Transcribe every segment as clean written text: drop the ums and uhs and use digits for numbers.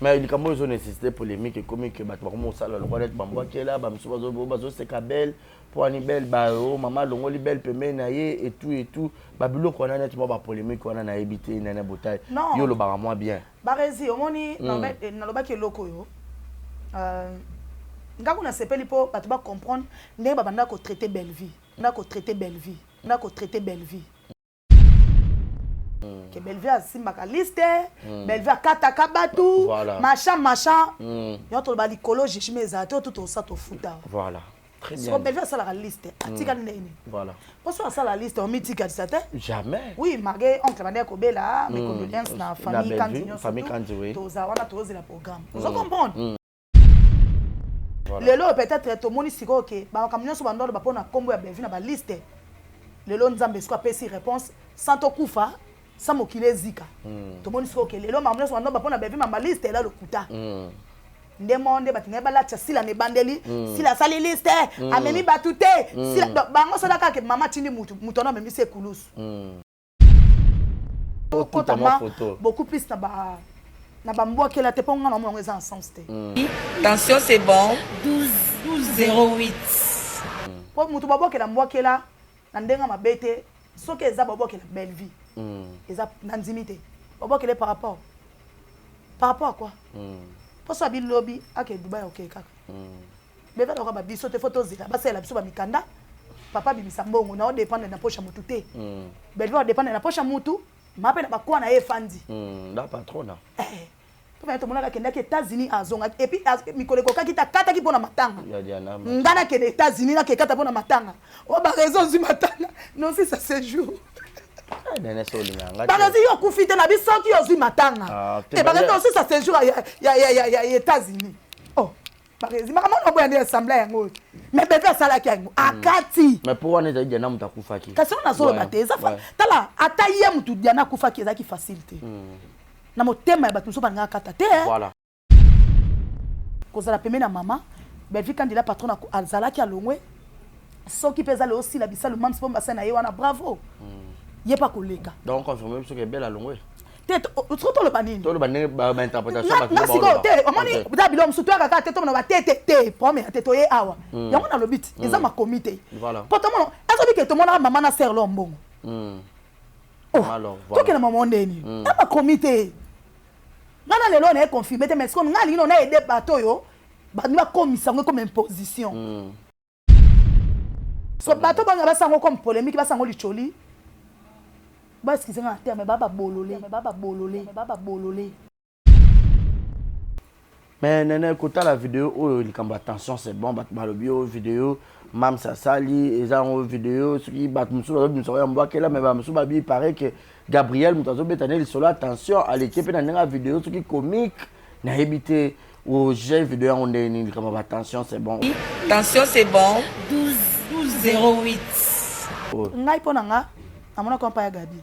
Mais likambo oyo ezonécessité polémique, ekomi ke bato bakoma kosala lokola neti bambwakela bamisusu, bazoseka Belle mpo wani Belle bao mama alongoli Belle pembeni na ye et tout et tout. Babiloko wana neti mwa bapolémique wana, nayebi te. Nene Botai, yo olobaka mwa bien. Baresi, omoni, nalobaki eloko oyo ngango nasepeli mpo bato bacomprendre ndenge babanda kotraite Bellevie, na kotraite Bellevie, na kotraite Bellevie ke Bellevie asimbaka liste, Bellevie akataka bato, machin machin. Yo toloba likolo, jugement ezala te. Oyo tosa tofuta. Très bien. Bellevie asalaka liste, atikali ndenge nini? Mpo so asala liste, omitikalisa te. Jamais. Oui, malgré oncle bandeki kobela, mes condoléances na famille Kandi nyonso. Toza wana, tozozela programme, ozo comprendre. Lelo peut-être tomoni sikoyo ke bamakambo nyonso bandoloba mpona nkombo ya Bellevie na baliste, lelo Nzambe sikoyo apesi réponse sans tokufa, sans mokili ezika. Tomoni sikoyo ke lelo makambo nyonso bandoloba mpona Bellevie, mamba liste ela lokuta. Nde mo nde bato naye balatisa Sila na ebandeli. Sila asali liste, amemi bato te. Sila bango sala kaka mama atindi mutu, mutu wana amemisi ekulusu. Okotama beaucoup plus na ba na bambwakela te, mpo nga na omona yango eza na sens te. Tension c'est bon, 12 12 08. Mpo mutu babwakela mbwakela na ndenge mabe te. Soki eza babwakela Bellevie, eza na ndimi te. Babwakele par rapport à quoi? Mpo so abi lobi ake Dubai, oke kaka beve aloka babiso te. Fo tozela basalela biso bamikanda. Papa abimisa mbongo na odépendre na poche ya motu te. Bellevie odépendre na poche ya mutu ma mpe na bakwa na ye efandi. La patrona. Mpo bana tomonaka akendaki États-Unis, azongaki, et puis mikolo ekokaki te, akataki mpo na matanga. Nga nakende États-Unis, nakekata mpo na matanga oyo bareseau ozwi matanga nosisa séjour. Baresi, yo okufi te na biso. Soki ozwi matanga te, baresi osisa séjour ya États-Unis. Oh, baresi, makambo wana oboya nde assemblée yango oyo. Mais bebe asalaki yango, akati. Mais mpo wana ezali Diana moto akufaki. Kasi oyo nazoloba te eza, tala, ata ye motu Diana akufaki, ezalaki facile te na motema ya bato mosusu balingaka kata te. Kozala pembeni ya mama Belvi Kandila patron azalaki alongwe. Soki mpe eza lelo osila bisalu mams mpo mbasa na ye wana, bravo, ye mpe akoleka. Donc confirme biso ke Belle alongwe. Te, soki toloba nini? Toloba ndenge bainterprétation. Nga sikoyo te, omoni, eza biloko mosusu toyaka kaka te, tomona bate te te problème ya te. Toye awa, yango nalobi ti eza makomi te, mpo tomona ezobi ke tomonaka mama na ser lo mbongo. Tokende mama ndeni na makomi te. Nga na lelo naye confirme te, mais sikoyo nga alingi no na aide bato oyo balingi bakomisa yango comme imposition. So bato banga basango comme polémique, basango licoli. Baexcuse nga na terme, ba babolole, ba babolole, ba babolole. Mais nene, kotala video oyo, likambo attention c'est bon, bato balobi oyo video mams asali eza yango video. Soki bato mosusu bazobimisa oyo ya mbwakela, mais bamosusu babi paraît que Gabriel moto azobeta nde lisolo. Attention aleki mpe na ndenge ya video, soki comique, nayebi te. Oje video yango ndenge nini, likambo ya attention c'est bon? Tension c'est bon, 12 12 08. Ngai mpo na nga namonaka mpa ya Gabi.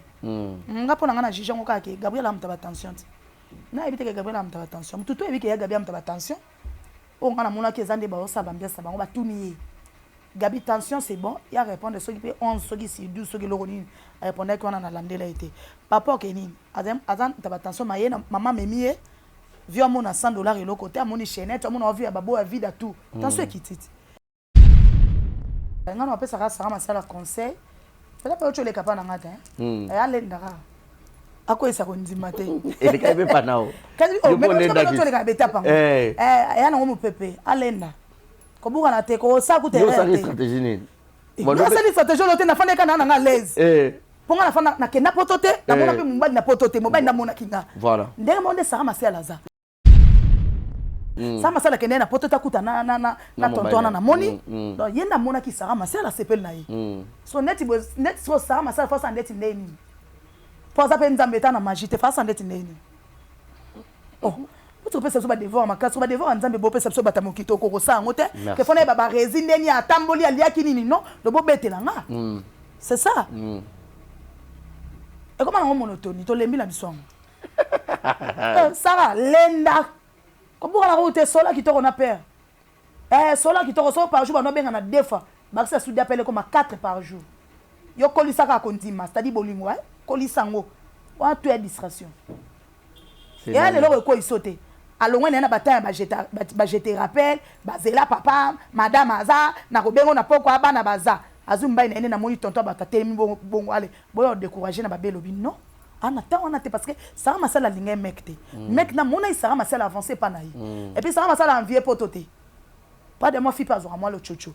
Nga mpo na nga na juge yango kaka ke Gabriel amuta batension te. Nayebi te ke Gabriel amuta batension. Motu to yebi ke ya Gabi amuta batension. Oyo nga namonaki eza nde baosala bambiasa bango, batuni ye Gabi tension c'est bon, ya répondre soki mpe 11, soki si 12, soki eloko nini arépondaki wana. Nalandela ye te papa oke nini aza ta batension maye na mama amemi ye vi amona 100 $ eloko te, amoni chaînette, amona vi ya baboya vida tout, tension ekiti ti. Nga na bapesaka Sara Masala conseil peut-être oyo oleka mpa na nga te, alenda kaka akoyesa kondima te. Elekaki mpe panao. Oleka beta pango eya nango mopepe, alenda kobukana te, kosala kuta. Stratégie nini? Osali stratégie oyo te. Nafandi eka na nanga à l'aise, mpo nga nafanda, nakenda poto te, namona mpe mobali na poto te, mobali namonaki nga ndenge moko nde Sara Masala aza. Sara Masala akende na poto te, akuta na tonton wana namoni. Donc ye nde amonaki Sara Masala, asepeli na ye. So neti neti so Sara Masala fasa ndeti ndenge nini? Mpo aza mpe Nzambe eta na magie te. Fasa ndeti ndenge nini? Oh, oti kopesa biso badevoir makasi, badevoir ya Nzambe bopesa biso bata mokili, tokokosala yango te. Ke fona yeba baresi ndeni atamboli, aliaki nini, non lo bobetela nga, c'est ça. Ekoma nango monotonie, tolembi na biso yango. Sara, lenda kobuka na te, sola kitoko na père, sola kitoko. So par jour bano benga na deux fois, bakisa sudi apele koma 4 par jour. Yo kolisaka kondima, c'est-à-dire bolingo, kolisa yango wana to ya distraction. Eya leloko ekweyiso te. Alongwe na ye na ba temps ya ba je te rappelle, ba zela papa, madame aza, nakobenga yo na pokwa, bana baza. Azui mobali na ye nde namoni tonton ya batu atelemi bongo bongo allez boya ko decourager na ba elobi non aza na temps wana te parce que Sarah Masala alinga ye mec te. Mec namona ye Sarah Masala avance epa na ye. Et puis Sarah Masala a envier poto te. Pas de moi fille pe azwaka mwa lococo.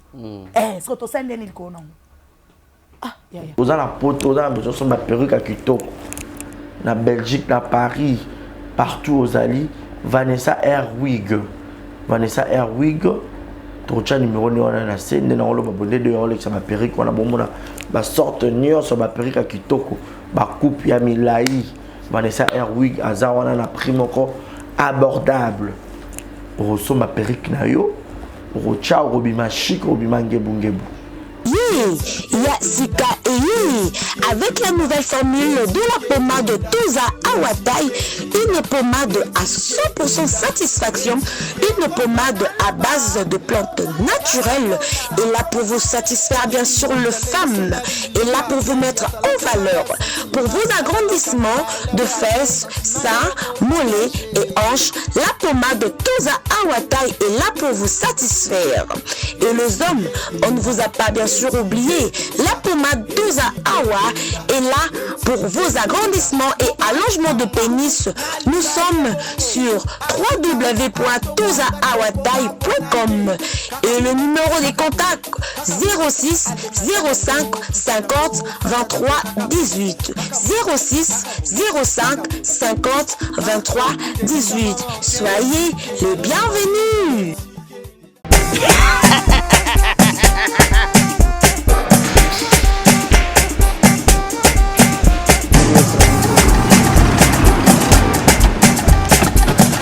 Eh sikoyo tosali nde nini likolo nango? Ah yaya. Oza na poto oza na besoin osomba perruque ya kitoko na Belgique na Paris partout ozali Vanessa Air Wig Vanessa Air Wig tokotya numero nde wana na se nde nakoloba boye nde de olekisa ba perruque wana bomona ba sorte nyonso ba perruque ya kitoko ba coupe ya milai Vanessa Air Wig aza wana na prix moko abordable okosomba perruque na yo okotya okobima chic okobima ngebungebu. Ye ya sika eyei avec la nouvelle formule de la pommade Toza Awatai, une pommade à 100% satisfaction, une pommade à base de plantes naturelles et là pour vous satisfaire bien sûr le femme et là pour vous mettre en valeur, pour vos agrandissements de fesses, seins, mollets et hanches, la pommade Toza Awatai est là pour vous satisfaire. Et les hommes, on ne vous a pas bien sûr oublié, la pommade Toza Awa est là pour vos agrandissements et allongements de pénis. Nous sommes sur www.tozaawatai.com et le numéro des contacts 06 05 50 23 18 06 05 50 23 18. Soyez les bienvenus.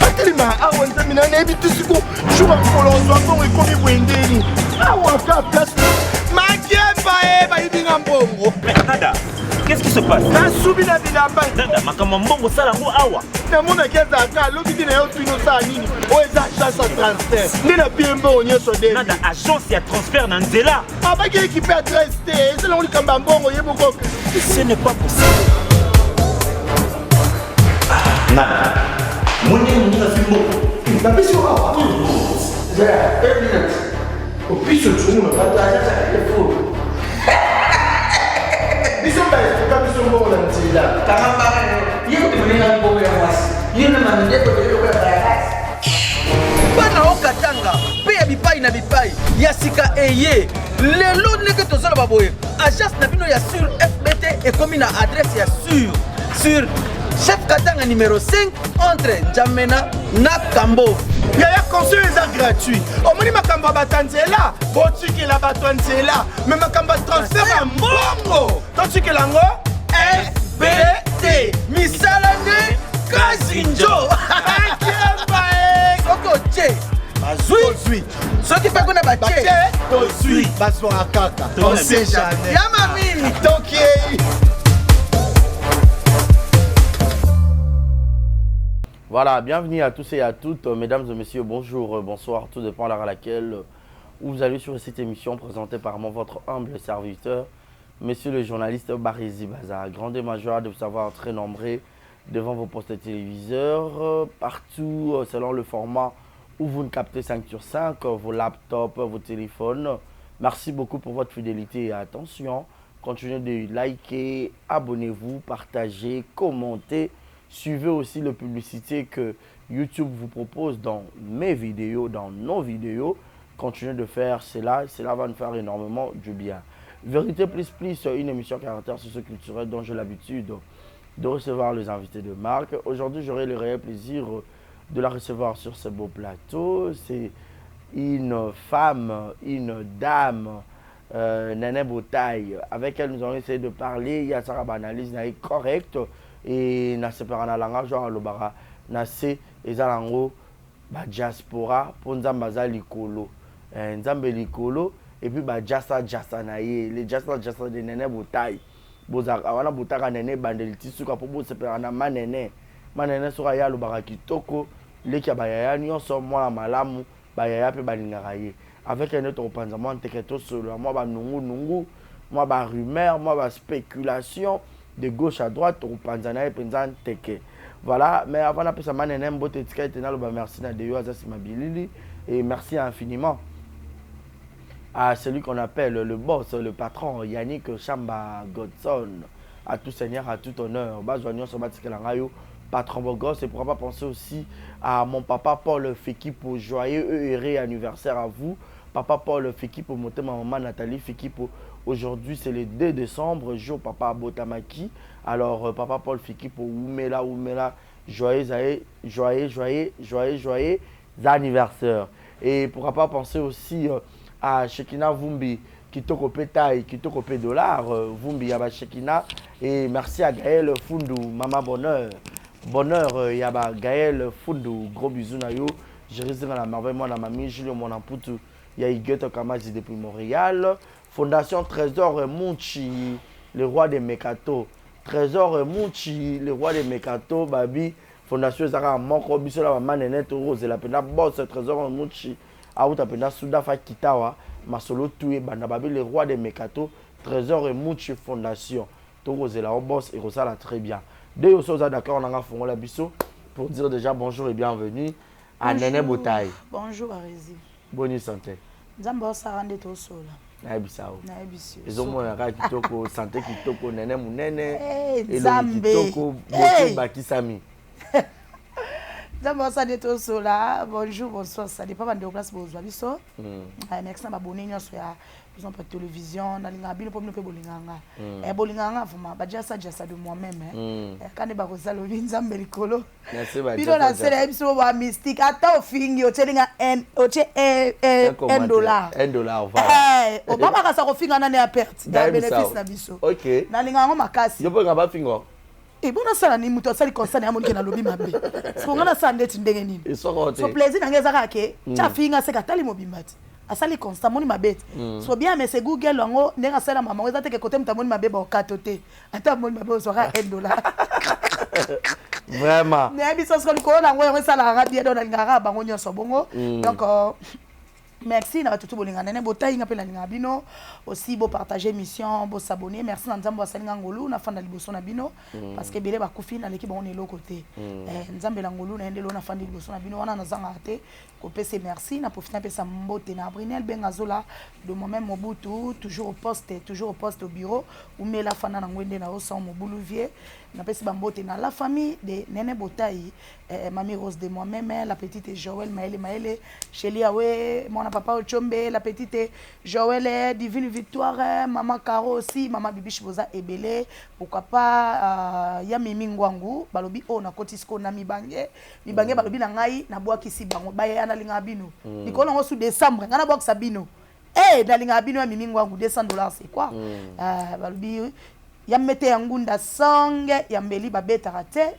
Atelema awa nzambe na nayebi te siko jour ya mokolo ozwa mbongo ekomi boye ndeni awa ka place makiemba e bayibi nga mbongo. Nada, qu'est-ce qui se passe? Nasubi na bilamba. Nada, makambo ya mbongo osala yango awa. Namonaki azalaka alobi te na yo tuni osala nini oyo eza agence ya transfert nde na pie mbongo nyonso de. Nada, agence ya transfert na nzela. Abaki ekipe adresse te eza nango likambo ya mbongo ye moko. Ce n'est pas possible. Nada, moni moninga azwi mbongo. Napesi yo awa. Zela, une minute. Opiso tshungu na bato aza telefone. Biso ba etuka biso mbongo na nzela. Kanga mbanga yo. Ye kutu moninga mbongo ya mwasi. Yo na mandeko de lokola bayakasi. Bana o Katanga mpe ya bipai na bipai ya sika eye lelo ndenge tozoloba boye agence na bino ya sur fbt ekomi na adresse ya sur sur chef Katanga numero 5 entre N'Djamena na Kambo. Yaya conseil eza gratuit omoni makambo ya bato ya nzela botikela bato ya nzela me makambo ya transfert ya mbongo totikela yango fbt misala nde kazinjo soki otie bazwi soki mpe kuna batie tozwi bazwaka kaka on sait jamais ya mami tokiei. Voilà, bienvenue à tous et à toutes, mesdames et messieurs, bonjour, bonsoir, tout dépend de l'heure à laquelle vous allez sur cette émission présentée par moi, votre humble serviteur, monsieur le journaliste Barezi Bazar. Grande et majeure de vous savoir très nombreux devant vos postes téléviseurs, partout, selon le format où vous ne captez 5 sur 5, vos laptops, vos téléphones. Merci beaucoup pour votre fidélité et attention. Continuez de liker, abonnez-vous, partagez, commentez. Suivez aussi les publicités que YouTube vous propose dans mes vidéos, dans nos vidéos. Continuez de faire cela, cela va nous faire énormément du bien. Vérité plus plus, une émission caractère socioculturelle dont j'ai l'habitude de recevoir les invités de marque. Aujourd'hui, j'aurai le réel plaisir de la recevoir sur ce beau plateau. C'est une femme, une dame, Néné Botaï, avec elle nous allons essayer de parler. Il y a Sarah analyse correcte et na separa na langage alobara na se eza nango ba diaspora po nzambe aza likolo, nzambe likolo et puis ba jasa jasa na ye, les jasa jasa de Néné Botaï. Bozalaka wana botaka Néné ebandeli ti suka po bosepelaka na ma Néné. Ma Néné soki aye alobaka kitoko, leki ya bayaya nyonso, mwana malamu, bayaya mpe balingaka ye. Avec ye nde tokopanza mwa nteke tosolola mwa banungunungu, mwa ba rumeur, mwa ba spéculation de gauche à droite, tokopanza na ye mpenza nteke. Voilà, mais avant napesa manene mbote, etika ete naloba merci na Deyo aza nsima bilili et merci infiniment à celui qu'on appelle le boss, le patron, Yannick Chamba Godson. À tout seigneur, à tout honneur. Bazwa nyonso batikela ngai yo, patron beau gosse. Et pourquoi pas penser aussi à mon papa Paul Fekipo. Joyeux et heureux anniversaire à vous. Papa Paul Fekipo, ma maman Nathalie Fekipo. Aujourd'hui, c'est le 2 décembre, jour papa abotamaki. Alors, papa Paul Fekipo, Oumela, Oumela, joyeux, joyeux, joyeux, joyeux, joyeux anniversaire. Et pourquoi pas penser aussi à Shekina Vumbi, Kitoko Petaï, Kitoko Pe dollar, Vumbi Yaba Shekina. Et merci à Gaël Fundu, Maman Bonheur. Bonheur Yaba Gaël Fundu, gros bisous na yo. Je reste dans la merveille, moi, la mamie, Julio Monamputu, Yaïgueto Kamazi depuis Montréal. Fondation Trésor Munchi, le roi des Mekato. Trésor Munchi, le roi des Mekato, Babi. Fondation Zara Moko, biso la maman nene rose la pena boss Trésor Munchi. Auta pena Soudafa Kitawa, Masolo Toué, Banda Babi, le roi des Mekato, Trésor Munchi Fondation. Rose la boss et Rosala très bien. Deux choses d'accord, on a fongola biso pour dire déjà bonjour et bienvenue à Nene Botaï. Bonjour Arézi. Bonne santé. Nzambe osara nde tosola. Nayebisa yo. Nayebisi yo. Ezomona kaka kitoko, santé kitoko, nene monene, Eh, elongi Nzambe. kitoko, Eh. bote bakisami. Nzambe osala nde tosola. Bonjour, bonsoir, ça dépend bandeko place bozwa biso. Merci na babone nyonso ya exemple télévision, nalingaka bino mpo bino mpe bolingaka nga. Bolingaka nga vraiment, badiasa diasa de moi-même. Kande bakozala lobi Nzambe likolo. Merci, ba Bino na diasa sele diasa. biso ba mystique, ata ofingi otielinga un otie un Un un commentaire. dollar. $1, voilà. Obama kasa kofinga nani ya perte, ya Nayebisa bénéfice yo. na biso. Nalingaka yango makasi. Yo mpo nga bafingo. Bona asala nini? Moto asali constat na ya monike nalobi mabe, siko nga nasala ndeti ndenge nini? Esoko te. So plaisir na ngai eza kaka ke tia afinga seka atali mobimba te, asali constat moni mabe te. So bien, mais c'est Google yango ndenge asala mama eza te ke kote moto amoni mabe baokato te, ata amoni mabe ozwaka $1. Vraiment. Nayebi so siko likolo nango yango esalaka nga bien, donc nalingaka kaka bango nyonso bongo. Donc merci na bato tu bolingaka Nene Botai, nga mpe nalingaka bino aussi. Bopartage émission, bosabonner. Merci na Nzambe asali nga ngolu nafanda liboso na bino, parce que ebele bakufi, naleki bango na eloko te. Nzambe na ngolu na ye nde lelo nafandi liboso na bino wana, nazangaka te kopesa merci. Na profite napesa mbote na Brinel Bengazola de moi-même Mobutu, toujours au poste, toujours au poste, au bureau, umela fanda na ngwende na osan Mobulu vie. Napesi bambote na la famille de Nene Botai, Mami Rose de moi-même, la petite Joël Maele Maele, Chéli Awe, mwana papa Ochombe, la petite Joël, Divine Victoire, Mama Caro aussi, Mama Bibiche Boza Ebele, pourquoi pas ya Mimi Ngwangu, balobi o na kotisco na mibange, mibange balobi na ngai na bwakisi bango, baya na linga bino. Likolo ngo su décembre, ngana bwakisa bino. Na linga bino ya Mimi Ngwangu $200, c'est quoi? Balobi ya mete ya ngunda songe ya mbeli babetaka te,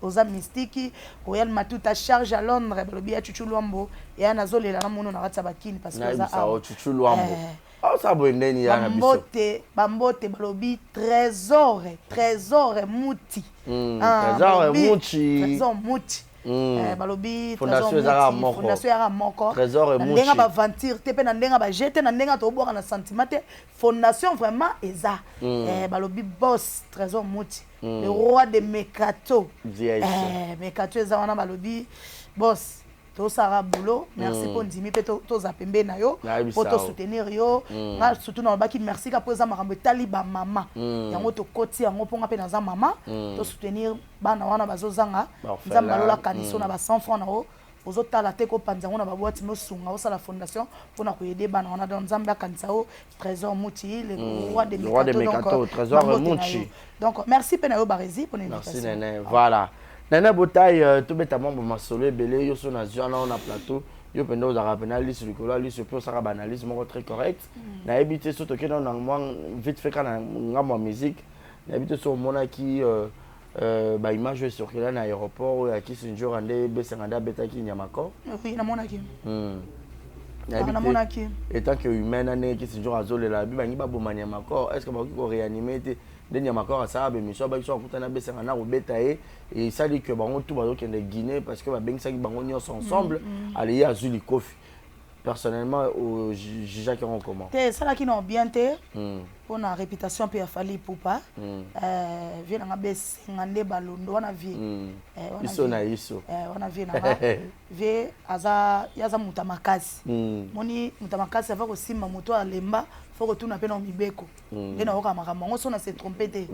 oza mystique. Royal Matuta charge à Londres, balobi ya Chuchu Lwambo ya nazolela na mono na kati ya bakini parce que oza Nayebisa awa. yo Chuchu Lwambo. Osala boye ndeni ya na biso. Bambote, bambote, balobi Trésor, Trésor Muti. Ah, Trésor balobi Muti. Trésor Muti. Balobi Fondation Trésor ezalaka Muti, moko. fondation ezalaka moko. Trésor Na Muti. ndenge baventure te, mpe na ndenge baje te, na ndenge tobwaka na sentiment te, fondation vraiment eza. Balobi boss Trésor Muti, le roi de Mekato. VIP. Mekato eza wana, balobi boss tosala boulot. Merci mpo ndimi mpe toza pembeni na yo Nayebisa mpo yo. tosoutenir yo. Nga surtout nalobaki merci ka mpo eza makambo etali bamama, yango tokoti yango mpo nga mpe naza mama, tosoutenir bana wana bazozanga. Baorphelin. Nzambe alolaka liso na ba 100 francs na yo, ozotala te kopanza yango na baboîte, mosunga osala fondation mpona koaider bana wana. Donc Nzambe akanisa yo, Trésor Muti, le roi de Le roi de Mekato. Donc, Mekato, Trésor bambote na Muti. yo. Donc merci mpe na yo Barezi mpona Merci invitation. Nene. Voilà. Nene Botai, tobeta mwa masolo ebele yo so nazwi wana na plateau. Yo mpenza ozalaka mpena liso likolo ya liso mpe osaka baanalyse moko très correct. Nayebi te so tokende na mwa vite fait kaka na ngambo ya musique. Nayebi te so omonaki baimage oyo ecircula na aéroport oyo ya Kisinjora nde ebesanga nde abetaki Nyamakor. Oui, namonaki. Nayebi Ah, namonaki. te, étant que humain na ndenge Kisinjora azolela bi bangi baboma Nyamakor, est ce que bakoki koréanime te? Nde Nyamakor asala bémission, abaki so akutana abesanga na kobeta ye, esali ke bango tu bazokende Guinée parce que babengisaki bango nyonso ensemble. Ale ye azwi likofi. Personnellement, ojugaki yango comment? Te, esalaki na bien te mpona réputation mpe ya Fally Ipupa. Vie nanga besenga nde balondo wana vie. Wana iso na iso. Wana vie nanga, vie aza, ye aza moto ya makasi. Moni moto ya makasi ava kosimba moto alemba, fo kotuna mpe na mibeko nde nayoka makambo yango so na se trompe te.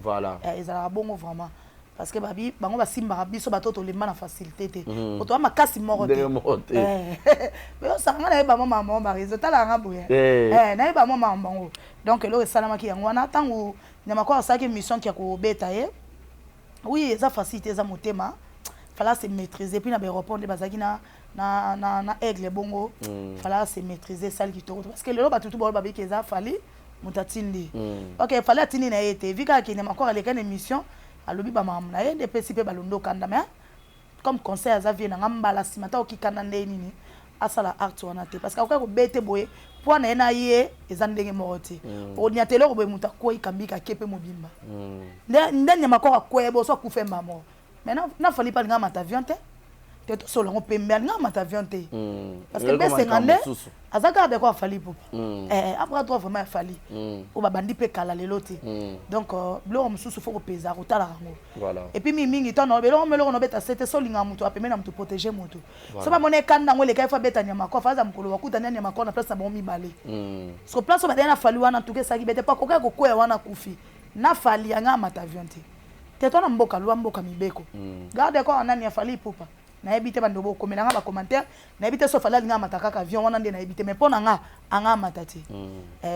Ezalaka bongo vraiment, parce que babi bango basimbaka biso bato tolemba na facilité te, po toza makasi moko te. Ndenge moko te. Mais osanga nga nayeba mwa makambo yango, bareseau talaka nga boye. Nayeba mwa makambo yango. Donc eloko esalamaki yango wana, ntango Nyamakor asalaki mission ya kobeta ye, oui, eza facilité, eza motema, fallait se maîtriser. Puis na baéroport nde bazalaki na aigle bongo. Fallait se maîtriser, esali kitoko te, parce que lelo bato tu baoyo babiki eza Fally moto atindi. Ok, Fally atindi na ye te, vi kaka ke Nyamakor aleka na émission, alobi bamakambo na ye nde epesi mpe balondo okanda. Mais comme conseil, aza vie nanga, mbala nsima ata okikanda nde nini, asala acte wana te, parce que akoki kobete boye mpo na ye na ye eza ndenge moko te. Okoniata eloko boye, moto akwei kambika ake mpe mobimba nde nyama koko akweye boso akufa mba moko. Mais na Fally mpe alinga mata avion te te, tosolo yango pembe, alinga mata avion te, parce que besenga nde aza garde ko a Fally Ipupa après droit vraiment ya Fally oyo babandi mpe kala lelo te. Donc biloko mosusu fo kopeza kotalaka yango. Et puis mingimingi ntango eloko meloko nobeta se te, so olingaka moto apembe na moto, protéger moto. So bamona ekanda yango eleka, ifo abeta nyama ko afa aza mokolo bakutani ya nyama ko na place na bango mibale. So place oyo badai na Fally wana, ntuka esalaki bete po akoki kokwea wana, akufi na Fally anga amata avion te te. To na mboka lwa mboka mibeko, garde corps nani ya Fally Ipupa nayebi te. Bandeko bokomela nga bacommentaire, nayebi te so Fally alinga amata kaka avion wana nde nayebi te, mais mpo na nga anga amata te.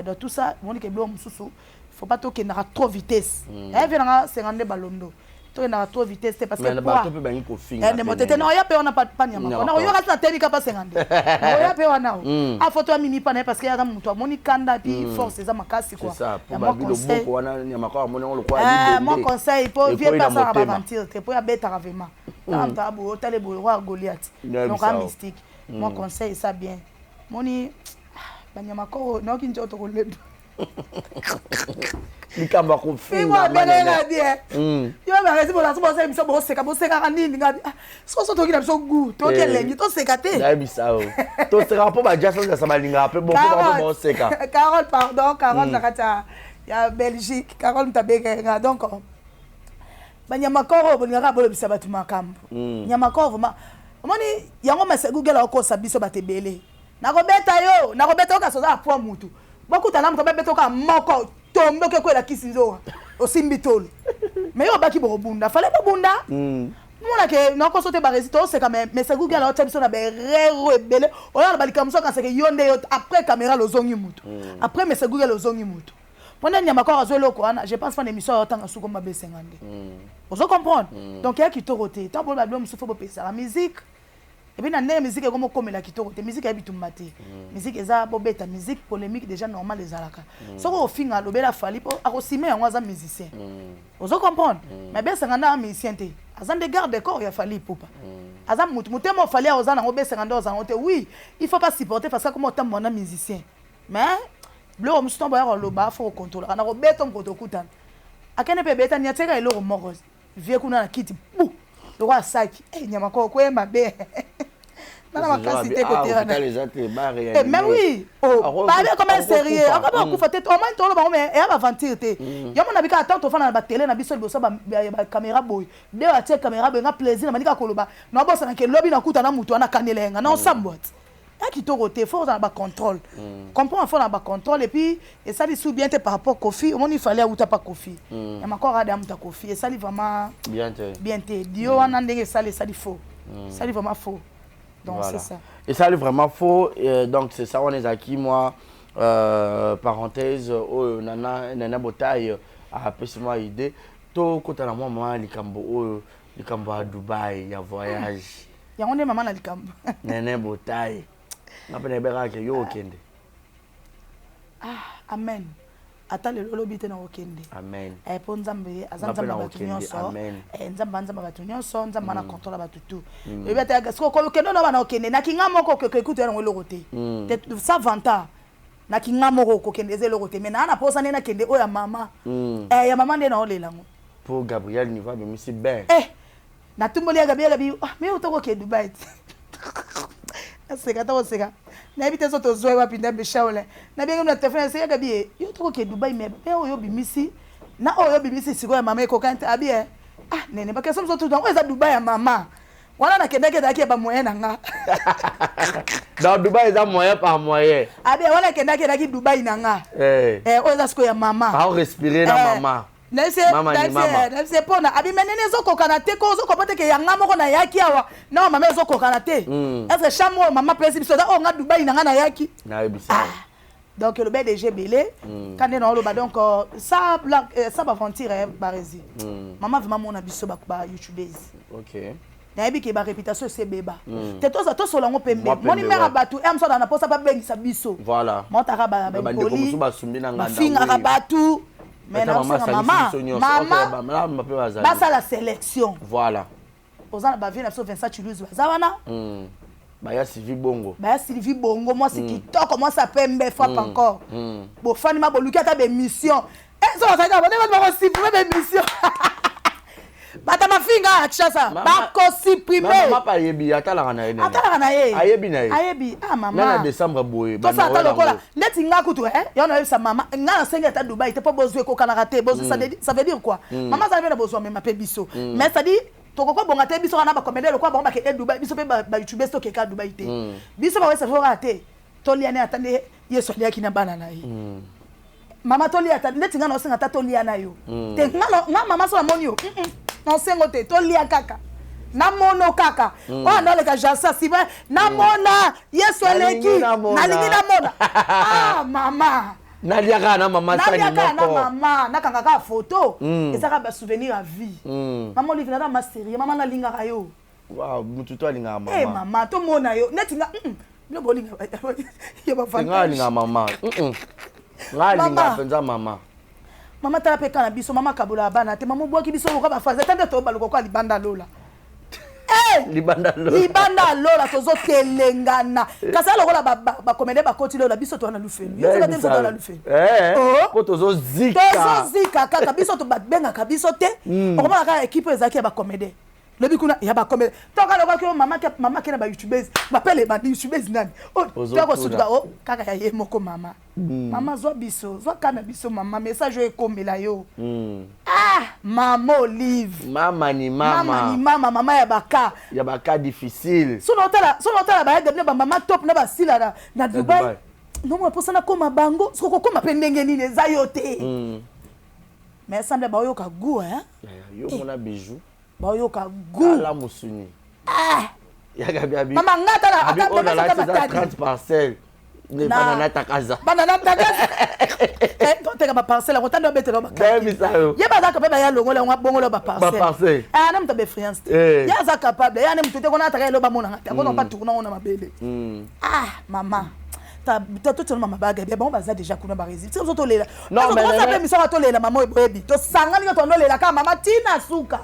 Donc tout ça, monike biloko mosusu faut pas tokendaka trop vitesse. Vie nanga senga nde balondo, tokendaka trop vitesse te, parce que bato mpe bangi kofinga. Ndemo te, na oya mpe wana pa nyama na oyoka tina telika pa senga nde na oya mpe wana o a foto ya mimi pa na ye, parce que aza moto amoni kanda, puis force eza makasi quoi. Ya mwa conseil mwa conseil po vie mpe asalaka baventure te, po abetaka vraiment tala moto aboye, otala boye roi Goliath, donc a mystique. Mwa conseil esa bien, moni banyama koro nayoki nzoto kolemba. Likambo ya kofinga. Bien, yo baresi boza so bosala biso, boseka, bosekaka nini? Ngabi soso toki na biso gu toki elengi, toseka te. Nayebisa yo, tosekaka mpo bajaso balingaka mpe bon mpo boseka. Carole, pardon, Carole na kati ya Belgique, Carole moto abengaka. Donc banyama koro oyo bolingaka bolobisa bato makambo, nyama koro vraiment, omoni yango masa Google akokosa biso bato ebele. Nakobeta yo, nakobeta yo, kasi oza na poids mutu bokutana moto babeta oka moko tombe oke kwela kisi nzoka osimbi tolo. Mais yo obaki bokobunda, fale bobunda monake nakoso te. Baresi toseka, mais se Google aotia biso na berero ebele oyo na balikambo mosusu akaseke yo nde yo après caméra lozongi mutu, après mese Google ozongi mutu mpona nyama kaka azwa eloko wana. Je pense fana émission oyo otanga suko mabe esenga nde ozo comprendre. Donc eya kitoko te ntango boyo babilo mosusu fo bopesaka musique, et puis na ndenge musique ekomi okomela kitoko te. Musique ya bitumba te, musique eza bobeta musique polémique déjà normal ezalaka. Soki ofinga, alobela Fally mpo akosime yango, aza musicien, ozo comprendre. Mais besanga nde aza musicien te, aza nde garde corps ya Fally Ipupa. Aza mutu motema oFally oza nango, besanga nde oza nango te. Oui, il faut pas supporter parce que akoma otambola na musicien, mais biloko mosusu ntango boya koloba fo kokontrolaka. Na kobeta moko tokutana akende mpe ebetani atiaka eloko moko vie kuna na kiti bu lokola saki. Nyama koko koye mabe nana makasi te koterana. Mais oui, babe comme sérieux akoma akufa te, omani toloba bango, mais eya baventure te. Yo mona bika ata tofanda na batele na biso liboso ya bacaméra boye nde atie caméra boye, nga plaisir na bandika koloba naobosana ke lobi nakuta na motu wana kanela yenga na osambwa te, ya kitoko te. Fo ozala na bacontrôle, comprendre, fo na bacontrôle. Et puis esali su bien te par rapport Kofi. Omoni Fally auta pa Kofi ya makor ada muta Kofi, esali vraiment bien te. Dio wana ndenge esali, esali faux, esali vraiment faux. Donc c'est ça. Esali vraiment faux. Donc c'est ça wana ezalaki mwa parenthèse oyo nana nana Botaille apesi mwa idée. Tokota na mwa mwa likambo oyo, likambo ya Dubai ya voyage. Yango nde mama na likambo. Nene Botaille, nga mpe nayebekaka ke yo okende. Ah, amen. Ata lelo olobi te, na kokende. Amen. Mpo Nzambe aza Nzambe ya bato nyonso. Nzambe aza Nzambe ya bato nyonso, Nzambe ana contrôle ya bato tu. Oyebi ata soki okende na bana okende nakinga moko okeke kutu ya nango eloko te te, sa vanta nakinga moko okokende eza eloko te. Mais naa na posa nde nakende oyo ya mama, ya mama nde naolela yango. Mpo Gabriel niveau abimisi ben. Natumboli ya Gabriel abi, ah, mais otokoke Dubai te, naseka ta koseka. Nayebi te so tozwa wapi ndambe Shaolin. Nabengi na telefone ese yaka bi yo tokoke Dubai mais pe oyo bimisi na oyo bimisi sikoyo ya mama ekokani te abi eh. Ah nene ba question mosusu oyo eza Dubai ya mama. Wana nakendaki ezalaki ya ba moyen na nga. Donc Dubai eza moyen par moyen. Abi wana nakendaki ezalaki Dubai na nga. Eh. Eh oyo eza sikoyo ya mama. Ao respirer na Eh. mama. Mama ni mama. Nayebise mpona abima nene ezokokana te ko ozokopa te ke yanga moko nayaki awa na mama ezokokana te. Est-ce que chambre oyo mama apesi biso eza oyo nga Dubai na nga nayaki? Nayebisa. Ah. Donc elobi déjà ebele ka nde naoloba donc ça blanc ça baventure eh, barezi. Mama vraiment mona biso ba ba youtubeuses. OK. Nayebi ke ba réputation esi ebeba. Te toza tosola yango pembe. Mwa pembe, Moni mère ya ouais. bato eh mosusu azala na posa babengisa biso. Voilà. Maotaka ba Ba bandeko impoli. mosusu basumbi na nganda, Bafingaka oui. bato. Mais Ata mama naosenga asalisi mama, biso nyonso. mama Ok, ba- mama mpe bazali. basala sélection. Voilà. Oza na bavie na biso Vincent Chiluzi baza wana. Baya Sylvie Bongo. Baya Sylvie Bongo mwasi kitoko mwasi ya pembe frappe encore. Bofandi ma boluki ata bémission. Eh so bazalaka ba ndenge bako supprimer bémission. Bata mafinga ya Kinshasa Mama- bako supprimer. Mama pa ayebi atalaka na ye nene. Atalaka na ye. Ayebi na ye. Ayebi. Ah mama. Na na décembre boye. ba Tosala ata Noël lokola yango. neti nga kutu eh yo nayebisa mama nga nasengi ata Dubai te mpo bozwi ekokanaka te bozwi ça veut dire- ça veut dire quoi? Mama azali mpe na bozwa mema mpe biso. Mais c'est à dire tokoko bonga te biso wana bakomede lokola bango bakende Dubai biso mpe ba youtubeurs tokeka Dubai te. Biso bawesa fo te tolia ne ata nde Yesu aliaki na bana na ye. Mama tolia ata neti nga naosenga ata tolia na yo. Te nga nga mama so namoni yo. Naosengo te tolia kaka. Namono kaka. Oyo ndoleka Jansa Sylvain namona Yesu Nalingi aleki. namona. Nalingi namona. Ah mama. Naliaka na mama sani Naliaka na moko. mama nakanga kaka photo. Ezaka ba souvenir à vie. Mama Olive na ma sérieux mama nalingaka yo. Wow, mutu to alingaka mama. Eh mama tomona yo neti nga bino bolinga ya ba Nga alingaka mama. Nga alingaka Mama. mpenza mama. Mama tala pe kana biso mama kabola bana te mama obwaki biso lokola bafaza tande to baluka kwa libanda lola. Eh! Libanda lola. Libanda lola tozotelengana. Kasi lokola ba comédien bakoti lola biso to na lufelu. Yo te biso to na lufelu. Eh. Oh. Po tozozika. Tozozika kaka biso to babengaka biso te. Okomona kaka équipe ezalaki ya ba comédien. Lobi kuna ya ba comédien. Toka lokola ki mama ke mama ke na ba youtubeurs. Bapele ba youtubeurs nani. Oh, Ozotuna. toko sutuka oh kaka ya ye moko mama. Mama zwa biso, zwa kana biso mama message oyo ekomela yo. Ah, mama Olive. Mama ni mama. Mama ni mama, mama ya baka. Ya baka difficile. Sono otala, sono otala ba ya ba mama top na basila na na Dubai. Dubai. No mo posa na koma bango, soko koma pe ndenge nini eza yo te. Mais semble ba yoka goût hein. Yo mona bijou. Ba yoka goût. Ala musuni. Ah. Ya gabi abi. Mama ngata na Abi ata oyo nalati ata eza batadi. 30 parcelles. Ne Na- banana takaza. Banana takaza. Eh, toteka ba parcelle yango tando abetela ba Nayebisa yo. Ye bazaka pe baya longola yango abongola ba parcelle. Ba parcelle. Ah, na moto abe friance te. Eh. Ye aza capable. Ye ane moto te kona ataka elo bamona nga te. Akona pa tourner ngo na mabele. Ah, mama. Ta ta to tona mama baga bien bango baza déjà kuna ba résultat. Biso tolela. Non, mais mais nene- mais miso tolela mama oyebi. To sangani ka to ndolela ka mama tina suka.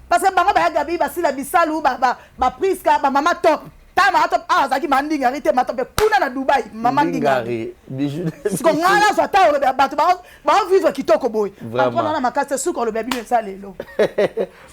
Parce que bango baya gabi basila bisalu ba ba ba priska ba mama top. Ta mama top ah azaki mandinga rite mama top kuna na Dubai mama ndinga. Ndingari, bijou. Siko nga na zwa ta olobi bato ba ba vivre kitoko boye. Vraiment. Antoine na makasi suka olobi bino eza lelo.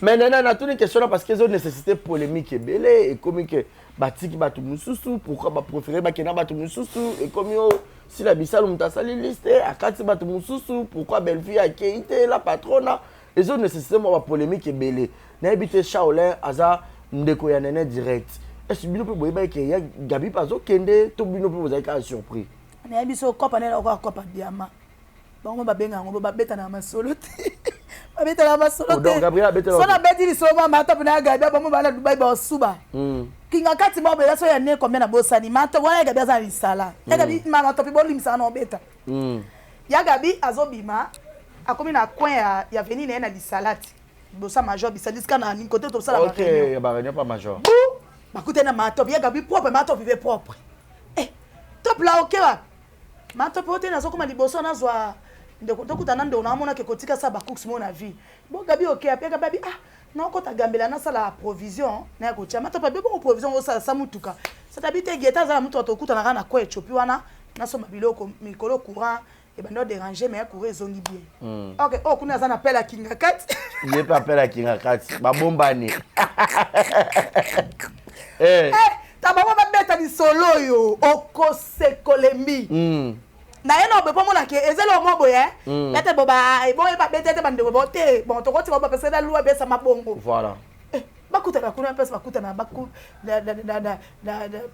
Mais nana natuni question là parce que ezo nécessité polémique ebele ekomi ke batiki bato mosusu pourquoi bapréféré bakenda bato mosusu ekomi oyo sila bisalu moto asali liste akati bato mosusu pourquoi Bellevue akei te la patrona ezo nécessité mwa bapolémique ebele nayebi te Shaolin aza ndeko ya nene direct est-ce bino mpe boyebaki ke ya Gabi mpe azokende to bino mpe bozalaki kaka surpris? Nayebi so kopa nene okoka kopa diama. Bango babenga yango babetana masolo te. Babetana masolo Oh, donc te. Gabriel abetela So te. na beti lisolo mama top na Gabi bango bana Dubai ba suba. Kinga kati mo bela so ya ne combien na bosani ma top wana ya Gabi aza na lisala. Ya Gabi mama top bolimisaka na obeta. Ya Gabi azobima akomi na coin ya ya veni na ye na lisalati. Bosa major bisalisika na ni côté tosala ba Ok, réunion. ya ba réunion pas major. Bu bakutani na matop ya Gabi propre matop ive propre. Eh top la ok wa. Matop ote nazokoma liboso nazwa ndeko tokutana ndeko naomona ke kotika sa ba cooks mo na vie. Bo Gabi ok ape Gabi abi ah naokota gambela nasala provision na ya kotia matop abi bongo provision osala sa mutuka. C'est-à-dire te geta azala mutuka tokutana kaka na coin Ethiopie wana nasomba biloko mikolo courant ebandi odéranger mais courant ezongi bien. Ok oyo kuna aza na pele ya kinga kati. Ye mpe apela kinga kati babombani. Eh. Eh, ta bango babeta. lisolo oyo okosekolembi na ye na boye mpo monake eza eloko moko boye ete bo boyeba bete ete bandeko bo te bon tokotika bapesa na loi epesa mabongo. Voilà. Bakutana kuna, mpesa bakutana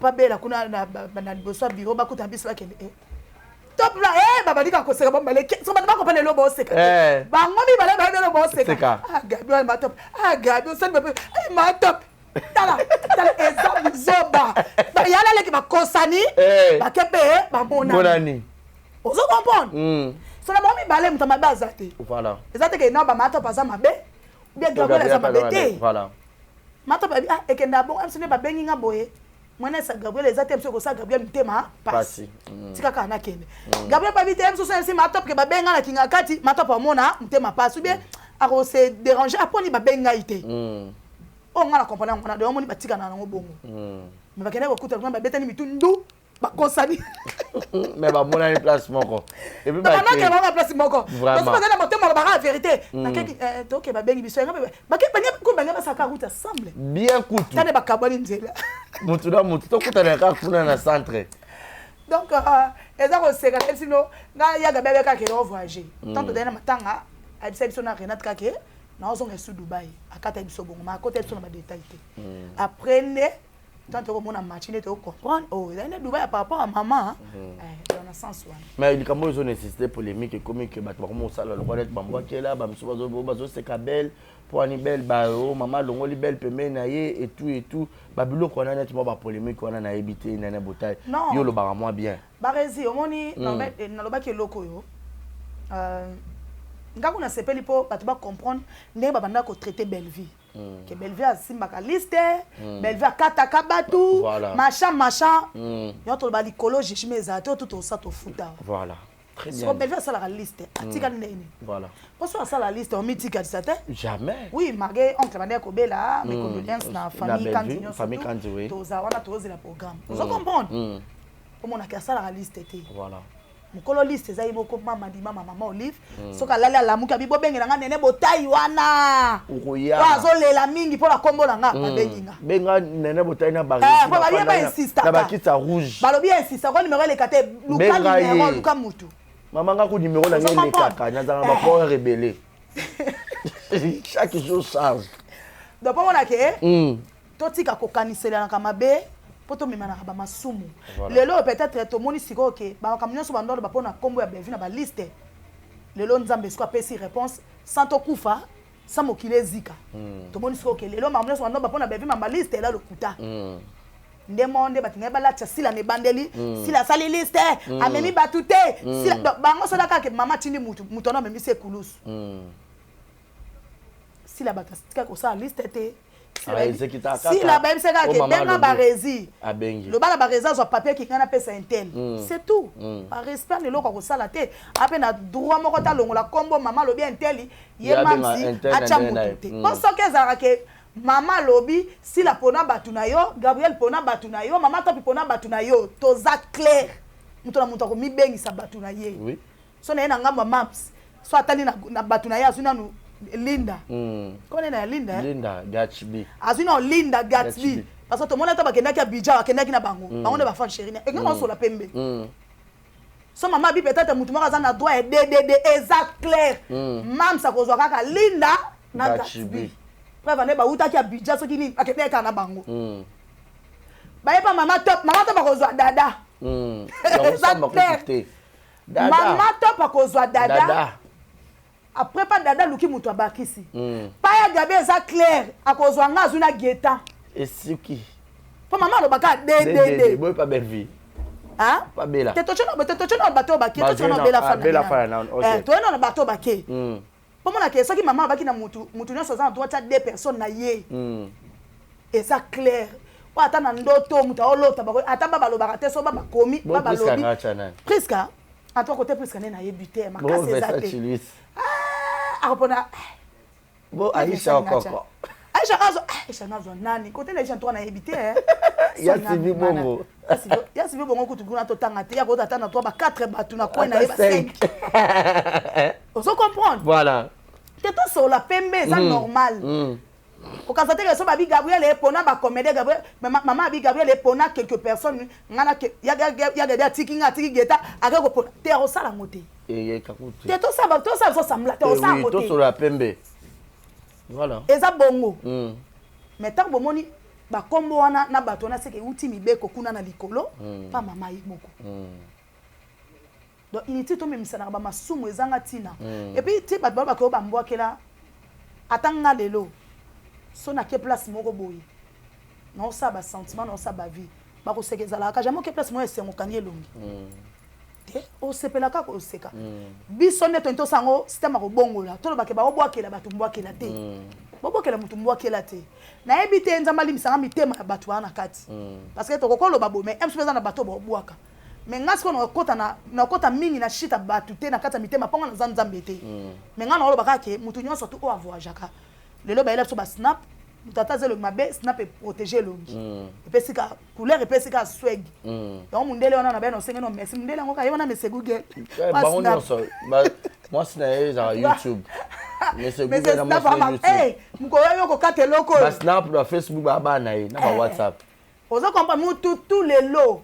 pabela kuna na liboso ya bureau, bakutana biso bakende top la babandi kaka koseka bambale. So bato bakopa lelo boseka bango mibale bayebi lelo boseka. Ah Gabi wana matop, ah Gabi osali mabe, matop tala tala, eza buzoba. Yala leki bakosani bake mpe bamonani, ozo comprendre? So na bango mibale moto mabe aza te. Eza te ke na bamatop aza mabe bien, Gabriel aza mabe te. Matop abi ah ekenda bongo biso nde babengi nga boye mwana esa Gabriel eza te biso ekosala Gabriel mitema pasi, tika kaka nakende. Gabriel babi te mosusu esi matop ke babenga na kinga kati, matop amona motema pasi ou bien akose déranger aponi babengi ngai te. Oyo nga na comprendre yango wana. Donc omoni batikana nango bongo, mais bakende kokuta kuna, babetani mitu ndu, bakosani. Mais bamonani place moko. Banake bango place moko, baza na motema olobaka ya vérité. Bakeki toke babengi biso bange basaka route ensemble. Bien kutu. Tane bakabwani nzela. Mutu na mutu, tokutana kaka kuna na centre. Donc eza koseka na biso nga yaga bebe kaka elo voyager tant tozali na matanga, ayebisa biso na Renate kake naozonga esu Dubai, akata biso bongo ma akota biso na badétail te. Après nde tant tokomona match nde tokocomprendre oh ezali nde Dubai par rapport à mama na sens wana. Mais likambo oyo ezonécessité polémique, ekomi ke bato bakoma kosala lokola neti bambwakela bamisu, bazoseka belle mpo ani belle bao mama alongoli belle pembeni na ye et tout et tout, babiloko wana neti mwa bapolémique wana nayebi te. Nene Botai, yo olobaka mwa bien. Baresi omoni, nalobaki eloko oyo nga kuna nasepeli mpo bato bacomprendre ndenge babandaka kotraite Bellevie, ke Bellevie asimbaka liste, Bellevie akataka bato, machin machin. Yo toloba likolo jugement ezala te, oyo tu tosa tofuta. Voilà. Très bien. Siko Bellevie asalaka liste, atikali ndenge nini? Mpo so asala liste, omitikalisa te. Jamais. Oui, malgré oncle bandeki kobela, mes condoléances na famille Kandi nyonso. Famille Kandi, oui. Toza wana, tozela programme, ozo comprendre? Omonaki asalaka liste te. Mokolo liste eza ye moko, mama Limama, mama Olive. Soki alali alamuki, abi bobengela nga Nene Botai wana okoya oyo azolela mingi mpo na nkombo na nga, babengi nga. Benga Nene Botai na po babi ye bainsistaka. Na bakiti ya rouge. Balobi ye insista ko numéro eleka te, luka Benga ye. numéro, luka mutu. Mama nga ku numéro na ngai Ozo comprendre? elekaka, nazalaka na baport rebelle chaque jour charge. Donc mpo mona ke totika kokaniselanaka mabe mpo tomemanaka bamasumu. Lelo oyo peut-être tomoni sikoyo ke bamakambo nyonso bando aloba mpo na nkombo ya Bellevue na baliste, lelo Nzambe sikoyo apesi réponse sans tokufa, sans mokili ezika. Tomoni sikoyo ke lelo makambo nyonso bando aloba mpo na Bellevue na baliste ela lokuta. Nde moko nde bato ngai balatisa Sila na ebandeli. Sila asali liste, amemi bato te. Sila donc bango soda kaka ke mama atindi mutu, mutu wana amemisi ekulusu. Sila bato atika kosala liste te. Ah, exécutaka kaka. Sila bayebisa kaka Oh, ke mama benga alobi. Baresi. Abengi. Loba na Baresi azwa papier ki ngai napesa intel, c'est tout. Barespect na eloko ya kosala te, ape na droit moko te alongola nkombo mama alobi intel ye. Ye abenga Mamsi intel na atya ndenge na ye. mutu te. Mpo soki ezalaka ke mama alobi Sila mpona bato na yo, Gabriel mpona bato na yo, mama Topi mpona bato na yo, toza clair, moto na moto akomibengisa bato na ye. So na ye na ngambo ya mams, so atali na bato na ye, azwi nanu Linda. Kome na ya Linda, eh? Linda Gatsby. Azwi na Linda Gatsby. Gatsby. Parce que tomoni ata bakendaki Abidjan, bakendaki na bango, bango nde bafan chéri na enga basola pembe. So mama abi peut-être motu moko aza na droit ya ddd, eza clair, mams akozwa kaka Linda na Gatsby. Gatsby. Preuve ane bautaki Abidjan, soki nini, bakendaki kaka na bango. Bayepa mama Top, mama Top akozwa dada. Yango Eza samba clair. kutu te. Dada. Mama Top akozwa dada, Dada. Après pa dada aluki moto abakisi. Pa ya Gabi eza clair, akozwa nga, azwi na Geta. Esuki. Mpo mama alobaka ddd. Boye pa Bellevue. Ah? Pa Bela. Te totie na bato oyo bake, totie na Bazwi Bela ah, fana. Bela fana nano, ok. Toye na bato oyo bake. Mpo mona ke soki mama abaki na mutu, mutu nyonso aza na droit tia deux personnes na ye. Eza clair oyo ata na ndoto moto aolota bako ata ba balobaka te, so ba bakomi Bo ba Priska balobi. nga atia nani? Priska en tout cas, côté Priska nde nayebi te Bo makasi eza Vincent te. Chiluis. Ah, akopona. Bo Aisha Okoko. Aisha azwa, Aisha nazwa nani kote na Aisha ntoka nayebi te, eh. Ya So Sylvie nani, Bongo. Ya Sylvie Bongo kutu kuna totanga te, ya kota ata na 3 ba 4 bato na coin na ye Ata ba 5, 5. Ozo comprendre? Voilà. Te, tosola pembe, eza normal. Okanisa te ke so babi Gabriel epona ba comédien Gabriel mama abi Gabriel epona quelques personnes nga na ya ya Gabi atiki nga atiki Geta ake kopona te akosala yango te. Te tosala tosala biso sembla te osala yango te. Tosolola pembe. Voilà. Eza bongo. Mm. Mais tant bomoni bakombo wana na bato wana seke euti mibeko kuna na likolo mm. pa mama ye moko. Mm. Donc inutile tomemisanaka ba masumu ezanga tina. Mm. Et puis ti bato balobaka yo bambwakela ata nga lelo so nake place moko boye naosala ba sentiment naosala ba vie bakoseka ezalaka jamais oke place moko esengo okangi elongi mm. te osepela kaka oseka mm. biso nde toyini tosala yango système ya kobongola tolobake baobwakela bato mbwakela te mm. bobwakela moto mbwakela te nayebi te nzambe alimbisanga mitema ya bato wana na kati mm. parce que tokoki koloba boye mais mso eza na bato baobwaka mais nga sikoyo nakota na nakota mingi na shita bato te na kati ya mitema mpo nga naza nzambe te mm. mais nga naoloba kaka ke moto nyonso tu oyo avoyageaka lelo bayela biso basnap moto ata aza elongi mabe snap eprotege elongi mm. epesi ka couleur epesi ka swag mm. yango mundele wana na bino osenge no merci mundele yango kaye wana mese google eh, bango nyonso mwasi na ye ezalaka youtube mese google na mwasi na youtube eh, mokolo yo kokata eloko oyo basnap na facebook babana na ye na ba eh. whatsapp Ozo comprendre mutu tout lelo.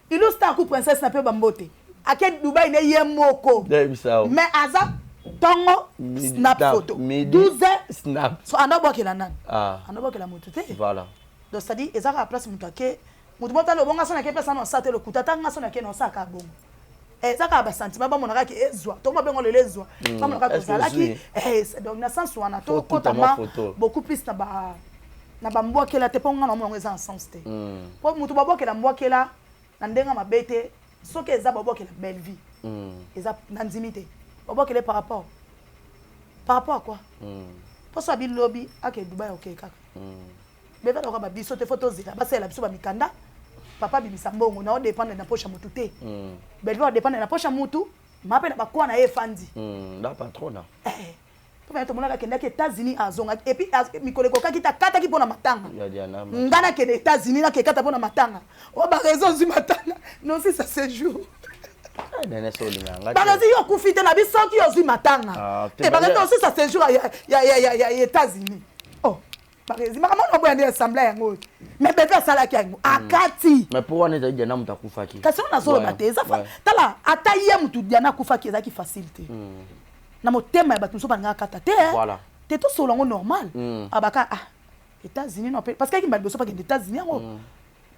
Ilou star ku princesse na pe ba mbote. Ake Dubai ne ye moko. Mais aza tongo snap photo. 12 heures snap. So anda bwakela nani? Ah. Anda bwakela mutu te. Voilà. Donc c'est à dire eza kaka place mutu ake mutu moko tala obonga sona ke place na osala te lokuta ata nga sona ke na osala kaka bongo. Eh, eza kaka ba sentiment bamona kaka ezwa tokoma bengo lelo ezwa hmm. bamona kaka tozalaki eh, donc na sens wana tokota ma beaucoup plus na ba na bambwakela te mpo nga na yango eza na sens te mpo mm. moto babwakela mbwakela na ndenge mabe te soki eza babwakela belle vie mm. eza na ndimi te babwakele par rapport par rapport à quoi mpo mm. so abi lobi ake dubai okei kaka mm. beva loka babiso te fo tozela basalela biso bamikanda papa abimisa mbongo na odépendre na poche ya motu te mm. belle vie odépendre na poche ya motu ma mpe na bakwa na ye efandi mm, la patrona eh. Papa tomonaka akendaki États-Unis azongaki et puis mikolo ekokaki te akataki mpo na matanga nga nakende États-Unis nakekata mpo na matanga o oh, bareseau ozwi matanga nosi sa séjour barezi yo okufi te na biso soki ozwi matanga ah, te barezi nosi sa séjour ya États-Unis oh barezi makambo wana oboya nde assemblée yango oyo mais bebe asalaki yango hmm. akati mais mpo wana ezali diana moto akufaki kasi wana azoloba te eza tala ata ye motu diana akufaki ezalaki facile te hmm. na motema ya bato mosusu balingaka kata te voilà. te tosolola yango normal mm. abaka ah états-unis non parce que akimba liboso bakende états-unis yango mm.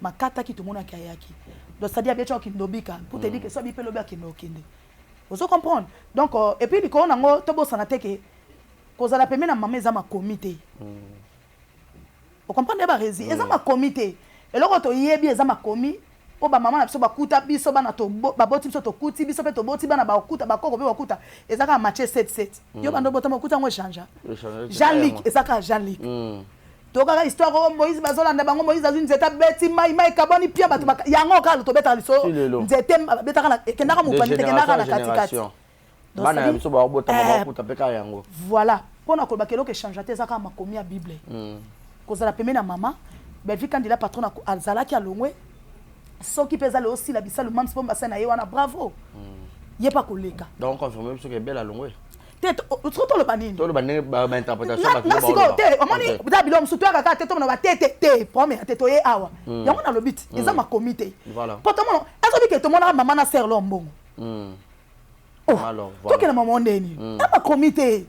makataki tomonaki ayaki donc c'est-à-dire abeti akende obika pour te dire que so abi mpe lobi akende okende ozo comprendre donc euh, et puis likolo nango tobosana te ke kozala pembe na mama eza makomi te mm. ocomprendre baresi mm. eza makomi te eloko toyebi eza makomi oyo bamama na biso bakuta biso bana baboti biso tokuti biso mpe toboti bana bakuta bakoko mpe bakuta eza kaka mathieu 7 7 mm. yo banda obotama okuta yango echangea jean luc eza kaka jean luc mm. tokaka histoire oyo moïse bazolanda bango moïse azwi nzete abeti mai mai ekabwani pia bato yango kaka tobetaka lisolo nzete betaka ekendaka mopanzi te ekendaka na katikati bana ya biso bakobotama eh, bakokuta mpe kaka yango voilà mpo na koloba keloko echangea te eza kaka makomi ya bible mm. kozala pembeni na mama belvi kandila patron azalaki alongwe soki mpe eza leo osila bisalu mams mpo mbasa na ye wana bravo mm. ye mpe akoleka donc confirme biso ke bele alongwe te soki toloba nini toloba ndenge bainterpretation nga sikoyo te omoni eza biloko mosusu toyaka kaka te tomona ba te te te problème ya te toye awa mm. yango nalobi ti eza mm. makomi te mpo tomona ezobi ke tomonaka mama na serlo mbongo Oh, Alors, voilà. tokende mama ndeni mm. na makomi te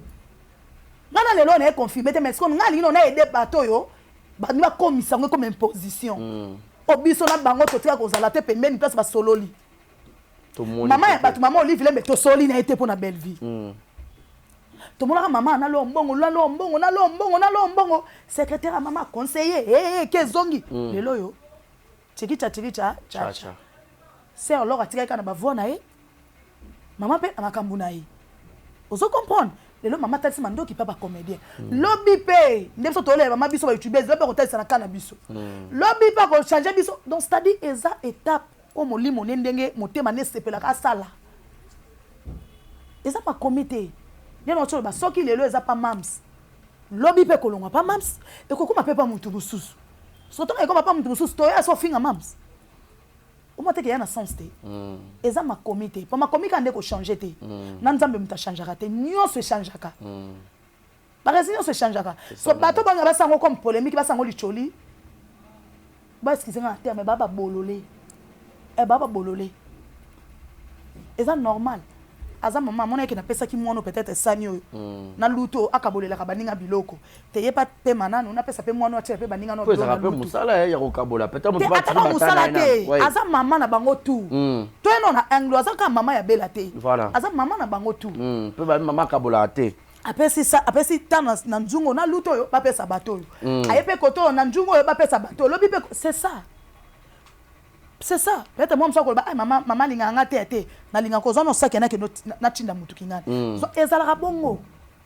nga na lelo naye confirme te mais sikoyo nga alingi na aide bato oyo balingi bakomisa yango ekoma imposition mm. o biso na bango totika kozala te pembeni place basololi mama ya bato mama olive lembe tosoli na ye te mpo na belle vie mm. tomonaka mama nalo mbongo nalo mbongo nalo mbongo nalo mbongo secrétaire ya mama conseiller hey, hey, ke ezongi mm. lelo oyo chikicha chikicha chacha sœur lor atikaki kaka na bavoi na ye mama mpe na makambo na ye ozo comprendre lelo mama atalisi mandoki mpe bacomédien mm. lobi mpe nde biso tolela mama biso bayoutubes lobi akotalisa na ka na biso mm. lobi mpe akochange biso donc c'est à dire eza étape oyo molimo ne ndenge motema ne esepelaka asala eza makomi te nde na otoloba soki lelo eza pa mams lobi mpe ekolongwa pa mams ekokoma mpe pa motu mosusu soki ntango ekoma pa motu mosusu toya so ofinga mams omona te ke ya na sens te mm. eza makomi te po makomi kaka nde kochange te mm. na nzambe moto achangeaka te nyonso echangeaka mm. Baresi nyonso echangeaka. So bato banga basango comme polémique, basango licholi. Ba excusez nga na terme, ba babolole. Eh, ba babolole. Eza normal. Aza mama amonaki napesaki mwana peut-être sani oyo na luto akabolelaka baninga biloko te, ye pa pema nanu napesa mpe mwana atia mpe baninga no. Po ezalaka mpe mosala ya kokabola peut-être moto te, ataka mosala te. Aza mama na bango tu. Toyeno na anglo aza kaka mama ya Bela te. Voilà. Aza mama na bango tu. Mpe ba mama akabolaka te. Apesi sa, apesi ta na nzungu na luto oyo bapesa bato oyo. Aye mpe kote oyo na nzungu oyo bapesa bato oyo lobi mpe. C'est ça, c'est ça. Peut-être moi mosu akoloba: "Ay, mama, mama alingaka nga te te, nalingaka kozwa no saki nakende natinda mutu kingani." So, ezalaka bongo,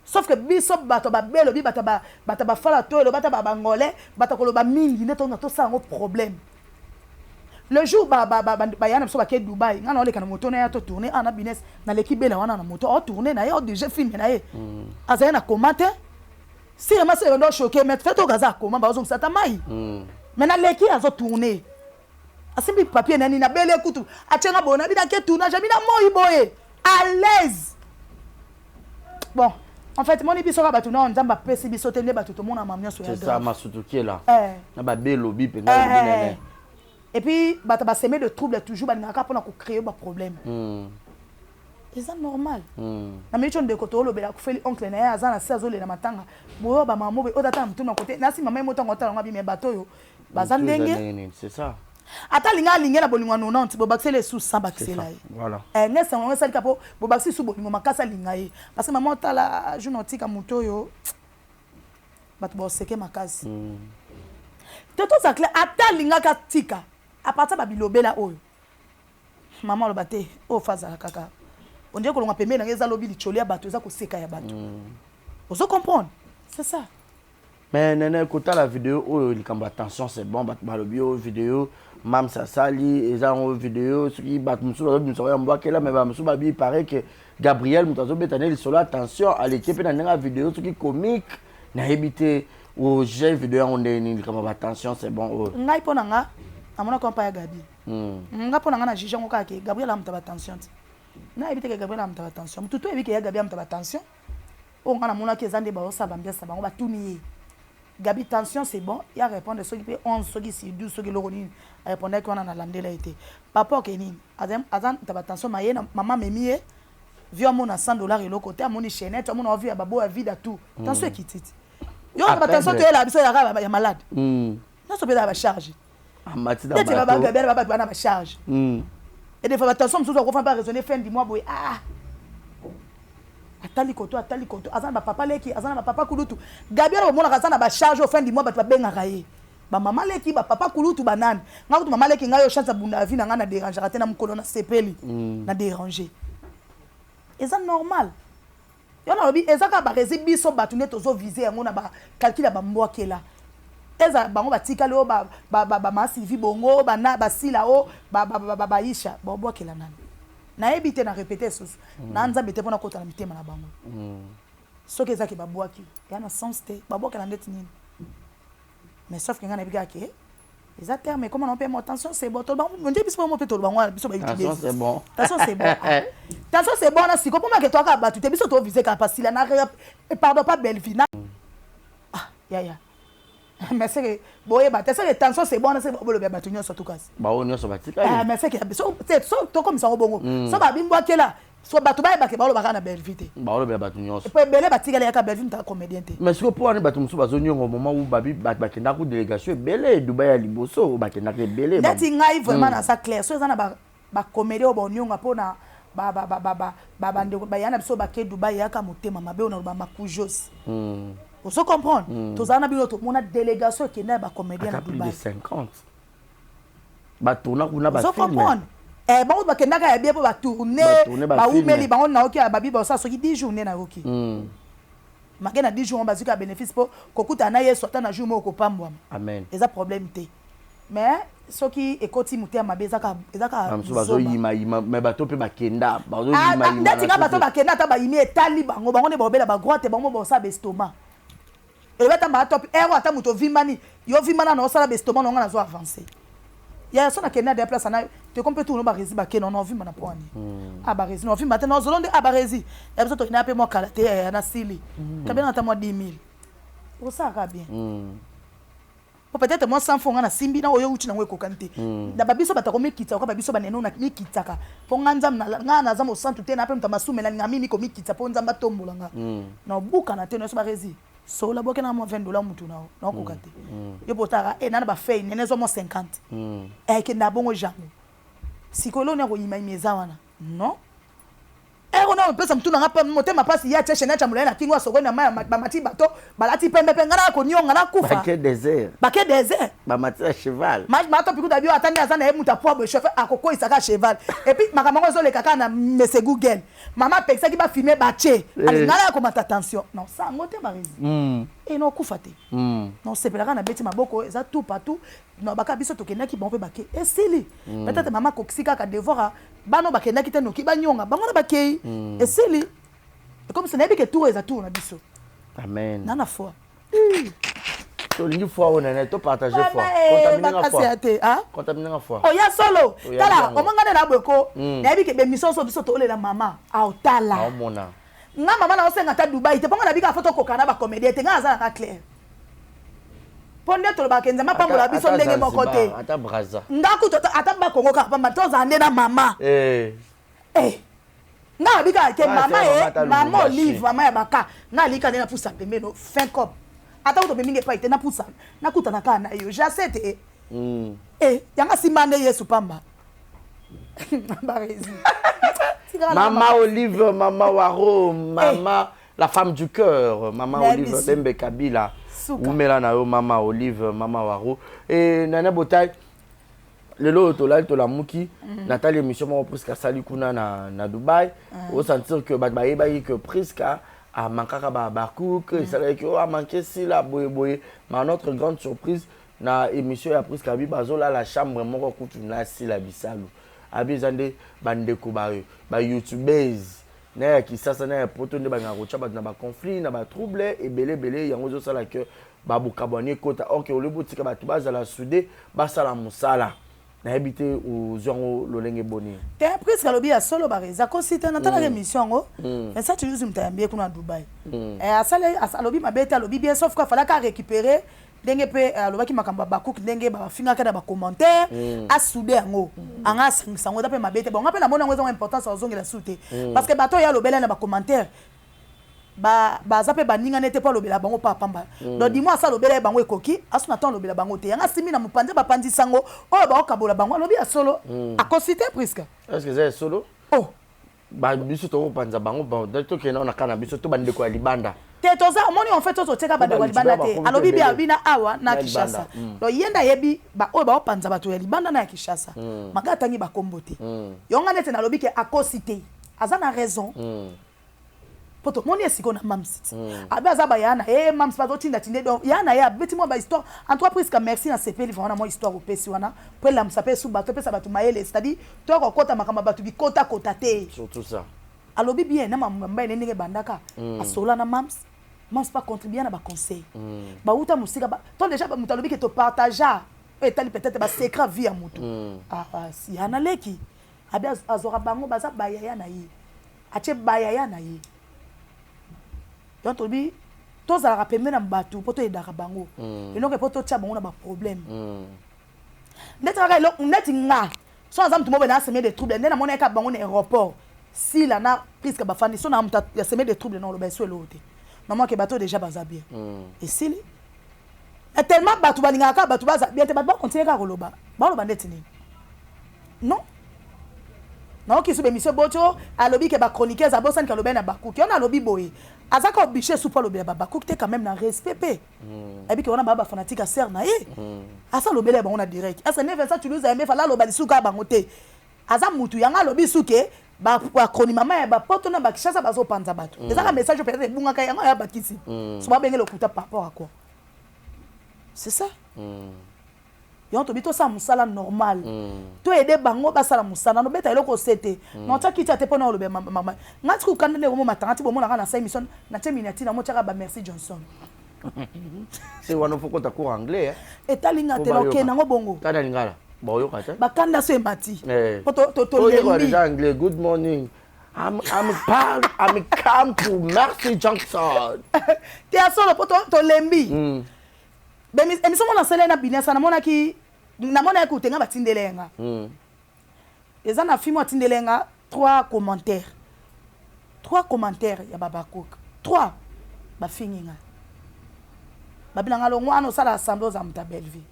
sauf que biso bato babelobi, bato bato bafala to eloba ata bangolais, bato koloba mingi nde tonga tosala yango problème. Le jour baya na biso bake Dubai, ngai naoleka na moto na ye, totourne a na bines, naleki Bela wana na moto, aotourne na ye, odirige film na ye. Azali na koma te, sirema sere ndo choqué, mais fait oyo aza akoma, bazongisa ata mai. Mais naleki, azotourne, asimbi papier na nini, abele kutu atienga boye na bino, ake tournage abina moi boye à l'aise. Bon, en fait, moni biso kaka bato nao Nzambe apesi biso te nde bato tomona mama nyonso ya C'est ça. grave. Masutukela Eh. na babelobi mpenza Eh, elobi nene. Et puis bato baseme de trouble toujours, balingaka mpona kocréer baproblème. Eza normal. Na miniti oyo, ndeko toolobela akufeli oncle na ye, aza na se, azolela matanga boyo, bamama boye oyo tata na motuna kote nasi mama ye motango otala yango abimi bato oyo baza Motu eza ndenge. ndenge nini, c'est ça. Ata alinga alinge na bolingo ya 90, bobakisela esu 100. C'est ça. Bakisela ye. Voilà. Eh, nde sango yango esalika mpo bobakisi su bolingo makasi, alinga ye parce que mama otala jour otika moto oyo bato baoseke makasi te. Toza clair, ata alingaka tika à partir babilobela oyo mama aloba te, oyo fa azala kaka ondire kolonga pembeni nange, eza lobi licoli ya bato, eza koseka ya bato. Ozo comprendre, c'est ça. Mais nene, kotala video oyo, likambo ya tension c'est bon, bato balobi oyo video mams asali eza yango video soki bato mosusu bazobimisa ya mbwakela, mais bamosusu babi paraît que Gabriel moto azobeta nde lisolo ya tension, aleki mpe na ndenge ya video soki comique, nayebi te oje video yango ndenge nini, likambo ya batension c'est bon oyo. Ngai mpo na nga namonaka mpa ya Gabi. Nga mpo na nga na juge yango kaka ke Gabriel amuta batension te. Nayebi te ke Gabriel amuta batension, motu to yebi ke ya Gabi amuta batension. Oyo nga namonaki eza nde baosala bambiasa na bango, batuni ye: "Gabi, tension c'est bon?" Ya répondre soki mpe 11, soki si 12, soki eloko nini arépondaki wana, nalandela ye te. Papa oke nini, aza ta batension maye na mama amemi ye vi, amona 100 $ eloko te, amoni chaînette, amona ovi ya baboya vida tout, tension ekiti ti yo na batension. Toyela biso yaka ya malade nyonso mpe eza ya bacharge. Amati na neti bato. Bagabiana babato bana bacharge. Et des fois batension mosusu akofa mpe araisonner fin du mois boye, ah, atali koto, atali koto, aza na bapapa leki, aza na bapapa kulutu. Gabi wana bomonaka aza na bacharge au fin du mois, bato babengaka ye bamama leki, bapapa kulutu, banani. Nga kutu mama leki ngai oyo chance abunda ya vie na ngai, na dérangeaka te na mokolo na sepeli na déranger, eza normal. Yo nalobi eza kaka baresi biso bato nde tozovise yango na bacalcul ya bambwakela, eza bango batikali oyo bama Sylvie bongo basila o baisha babwakela nani, nayebi te. Na répété susu na Nzambe te mpona kota na mitema na bango. Soki ezaki babwaki eya na sens te, babwakela ndeti nini? Mais sauf ke ngai nayebi kaka ke eza terme ekoma na mpe mo attention c'est bon, toloba nde biso mo mpe toloba ngo biso. Attention, c'est bon. Attention c'est bon, attention c'est bon. Na siko mpona ke toyaka bato te, biso tovise kaka pasila na, pardon, pas Belleville na, ah yaya, mais c'est que boyeba te, c'est que tension c'est bon, c'est boloba bato nyonso tout kasi. Bao nyonso batikali. Ah, mais c'est que so so tokomisa ngo bongo, so babimbwakela so bato bayebake balobaka na Belleville te. Baolobela bato nyonso. Po ebele batikali yaka Belleville mutaka comédien te. Mais sikoyo mpo wana bato mosusu bazoniongo moment où babi bato bakendaka délégation ebele Dubai ya liboso oyo bakendaka ebele. Neti ngai vraiment naza clair, so eza na bacomédien oyo baonionga mpona bandeko baya na biso bake Dubai, eyaka motema mabe oyo naloba makujos. Ozo comprendre, tozala na bino, tomona délégation ekenda ya bacomédien na ata plus de Dubai. 50 batourna kuna. Ozo bafilme. comprendre, eh, bango bakendaka ya bien mpo batourne. Batourne bafilme. Baumeli bango, nayoki ya babi basala soki 10 jours nde nayoki make na 10 jours bazwiki ya bénéfice mpo kokutana na Yesu ata na jour moko kopambwama. Amen. Eza problème te, mais soki ekoti motema mabe, eza kaka Bamosusu zoba. bazoyimayima, mais bato mpe bakenda Ah, bazoyimayima. ndeti nga bato bakenda ata bayimi, etali bango, bango nde baobela bagroi te, bango baosala baestomac elobi ata maa top ero, ata moto ovimbani, yo vimbana na osala baestomac na ngo, nazo avance. Ya so nakende na deya place ana teko mpe tuno baresi bakende na ovimba na poani. Ah, baresi na ovimba te, na ozolo nde. Ah, baresi ya biso tokende mpe mwa kala te ya na sili. Kabela ata mwa 10 000 osalaka bien. Po peut-être mwa 100 francs nga nasimbi na oyo uti nango ekokani te. Na babiso bato akomikitisa oka babiso banene na mikitsaka. Mpo nga Nzambe nga naza mosantu te, na mpe moto masume, nalinga mimi komikitisa mpo Nzambe atombola nga. Na obukana te, nyonso baresi sola boke na mwa 20 $ mutu na naokoka te. Yo mpo otaka e nana bafei nene ezwa mwa 50 ekenda bongo jango sikoyo eloni ya koyimayima eza wana non. Ero na opesa mutu na nga motema pasi ya tie chaîne ya molai na kingo, asokoli na mai, bamati bato balati pembe mpe nga na konionga nakufa. Bake désert. Bake désert. Bamati ya cheval. Mato pikuta bio ata nde aza na ye mutu apoi boye, chauffeur akokweyisaka cheval. Et puis makambo yango ezoleka kaka na mese Google. Mama apekisaki bafilme, batie ale ngai nakomata tension non sango te, baresi e naokufa te. Naosepelaka na beti maboko, eza tout partout na baka biso tokendaki bango mpe bake esili. Peut-être mama akokisi kaka devoir, bana bakendaki te noki banyonga bango na bakei esili. Ekomisa nayebi ke tour eza tour na biso. Amen. Na foi. Tolingi foi oyo nene topartage foi. Makasi ya te. Contamine nga foi. Oya solo tala omonga nde na boye ko. Nayebi ke bemission so biso toolela mama aotala. Aomona. Nga mama naosenga ata Dubai te, mponga nabika fo tokoka na bacomédien te. Nga naza nanga clair, mpo nde tolobaka Nzambe apambola biso ndenge moko te. Ata Braza. Nga kutu ata Bakongo kaka pamba, tozala nde na mama. Nga nabi kaka ke mama ye mama Olive, mama ya baka nga alika nde napusa pembeni fin cop, ata kutu mingi epai te, napusa nakutana kaka na yo jase te. Yanga nsima nde Yesu pamba baresi. Mama Olive, mama Waro, mama la femme du cœur, mama Olive Lembe Kabila. Umela na yo mama Olive, mama Waro. Et Nana Botai, lelo oyo tolali tolamuki, natali émission moko Priska asali kuna na Dubai. Osentir que bato bayebaki que Priska amankaka bacook, esalaki oyo amanke sila boye boye. Mais à notre grande surprise, na émission ya Priska, abi bazolala chambre moko kutu na Sila Bisalu. Abi eza nde bandeko bayoutubers na ya Kisasa na ya Poto nde balingaka kotya bato na baconflit na batrouble ebele ebele. Yango ezosala ke babokabwani ekota or ke olobi botika bato bazala soudé, basala mosala. Nayebi te ozwi yango lolenge boni. Te, Priske alobi ya solo, bareza kosi te. Natalaka émission yango, Vincent Tuluzi moto ayambi ye kuna na Dubai. Asali alobi mabe te, alobi bien, sauf que afalaka arécupérer ndenge mpe alobaki makambo ya bacook, ndenge bafingaka na bacommentaire, asoude yango anga asangisa yango, eza mpe mabe te. Bon, nga mpe namoni yango ezango importance azongela su te, parce que bato oyo alobela na bacommentaire baza mpe baningane te mpo alobela bango pa pamba. Donc dimo asa alobela ye bango ekoki aso na to alobela bango te. Yanga asimbi na mopanzi bapanzi sango oyo baokabola bango. Alobi ya solo, akosi te Priske. Est ce que eza ya solo? Oh. Biso tokopanza bango, tokende na ka na biso to bandeko ya libanda. Te, toza omoni, en fait tozotiaka bandeko ya libanda te. Alobi bi abi na awa na Kinshasa. Donc ye nde ayebi oyo baopanza bato ya libanda na ya Kinshasa. Maka atangi bakombo te. Yonga neti nalobi ke akosi te, aza na raison, po tomoni esiko na Mams ti abe aza baya na ye Mams bazotinda tinde. Donc ya na ye abeti mwa bahistoire. En tout cas Priska, merci, nasepeli vraiment na mwa histoire opesi wana po elamusa mpe esu bato, epesa bato mayele, c'est-à-dire toya kokota makambo ya bato bikotakota te. Surtout ça. Alobi bien na mambai ne ndenge ebandaka, asola na Mams, Mams pa contribue na baconseil. Bauta mosika to déjà moto alobi ke topartagea oyo etali peut-être basecret vie ya motu. Ya na leki abi azwaka bango baza bayaya na ye, atie bayaya na ye. Donc tolobi tozalaka pembe na bato mpo toyedaka bango eloko mpo totia bango na baproblème. Ndeti kaka eloko neti nga so naza motu moko boye na semer de trouble, nde namoni kaka bango na aéroport, Sila na Priske bafandi, so na moto ya semer de trouble na oloba eso eloko te, namwake bato déjà baza bien, esili. Et tellement bato balingaka kaka bato baza bien te, bato bakontinue kaka koloba, baloba ndeti nini. Non, naoki so bémission boti o alobi ke bachroniqueuse abosani alobi na bakuki wana. Alobi boye aza ka oblige su mpo alobela babakuki te, quand même na respect mpe ayebi ke wana baa bafanatique ya sere na ye, asa alobela ya bango na direct. Asa ne Vincent Toulouse ayembe fala aloba lisuka ya bango te, aza mutu yango alobi suke bachroni mama ya bapoto na bakishasa bazopanza bato. Ezaka message peut-être ebungaka yango ya bakisi so babenge lokuta par rapport à quoi? C'est ça. Yango tobi tosala mosala normal, toyede bango basala mosala, nobeta eloko ose te, naotya kiti te mpona oloba mama nga ti kokanda ndenge omomatanga ti bomonaka na sa émission natie miniature namotiaka ba merci Johnson. Se wana fo kota cours anglais, hein? Etali nga te, nakokende yango bongo. Tana lingala. Baoyoka te. Bakanda so emati. Eh. Po tolembi. Oyoka déjà anglais. Good morning. I'm, I'm proud, I'm come to Mercy Johnson. Te ya solo po tolembi. Émission mona nasala na binesa namonaki namonaki kutu nga batindele nga. Eza na film atindele nga trois commentaires. Trois commentaires ya babakok. Trois bafingi nga. Babina nga longwa wana osala assemblée oza moto ya Bellevue.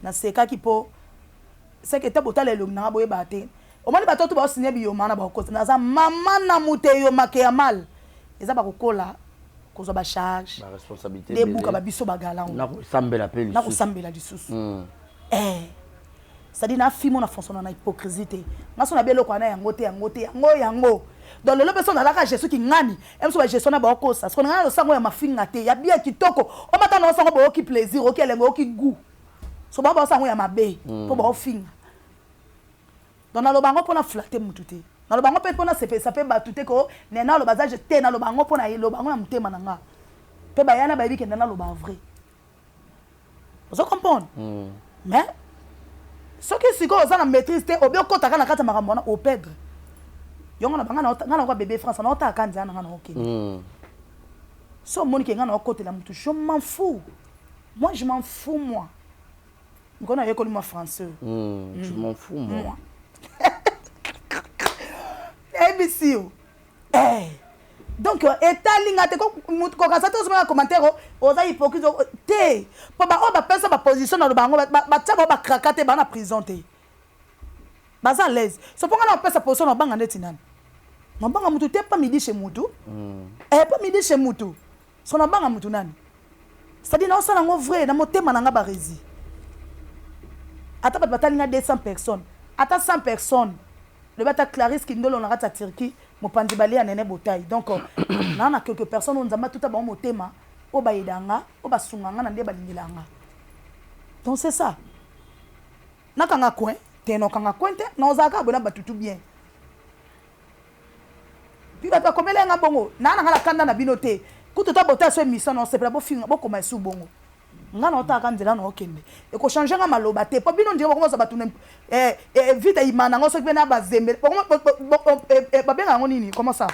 Nasekaki po seke te botala elongi na nga boyeba te. Omoni bato to baosigne biyoma na bakokosa naza mama na moto eyomake ya mal eza bakokola kozwa bacharge Baresponsabilité nde ebuka babiso bagalan nakosambela mpe lisusu. Nakosambela lisusu. Eh. C'est-à-dire na fimo na fonctionne na hypocrisie te. Nga so na beloko wana yango te, yango te, yango yango. Donc lelo mpe so nalaka Jésus kingani, emiso ba Jésus na baokosa. Siko nga losango ya mafinga te, ya bien kitoko. Omata na osango boyoki plaisir, oki elengo, oki goût. So ba baosango ya mabe, po baofinga. Donc naloba yango mpona flatter mutu te. Naloba yango mpe mpona sepelisa mpe bato te ko ne naloba za je te, naloba yango mpona eloba yango na motema na nga. Mpe bayana bayebi kenda naloba vrai. Ozo comprendre? Mais soki sikoyo oza na maîtrise te, obi okotaka na kati ya makambo wana opedre. Yongo na banga na nga na kwa bébé France na otaka nzela na nga na okende. So omoni ke nga na okotela mutu, je m'en fous. Moi je m'en fous moi. Ngona yekoli moi français. Je m'en fous moi. Moi. ABC yo. Eh. Donc etali nga te kokasa te ozomona commentaire oza hypocrite te po ba oyo bapesa ba position na bango batia bango bakraka te ba na prison te baza à l'aise so mpo nga na bapesa position na banga ndeti nani na banga mutu te pa midi chez mutu. Eh, pa midi chez mutu so na banga mutu nani, c'est-à-dire naosala yango vrai na motema na nga baresi ata bato batali nga 200 personnes ata 100 personnes lobi ata Clarisse Kindolo na kati ya Turquie mopanzi balia nene botai. Donc naa na quelques personnes oyo Nzambe atuta bango motema oyo bayeda nga oyo basunga nga na nde balingela nga. Donc c'est ça, nakanga coin te, nakanga coin te, naozalaka boye na bato tout bien. Puis bato bakomela nga bongo naa na nga na kanda na bino te kutu ta bota so émission na osepela bofinga bokoma esu bongo nga na otaka nzela na okende ekochange nga maloba te po bino ndenge bokomasa bato vite ima nango soki mpe na bazembe babenga yango nini, comment ça,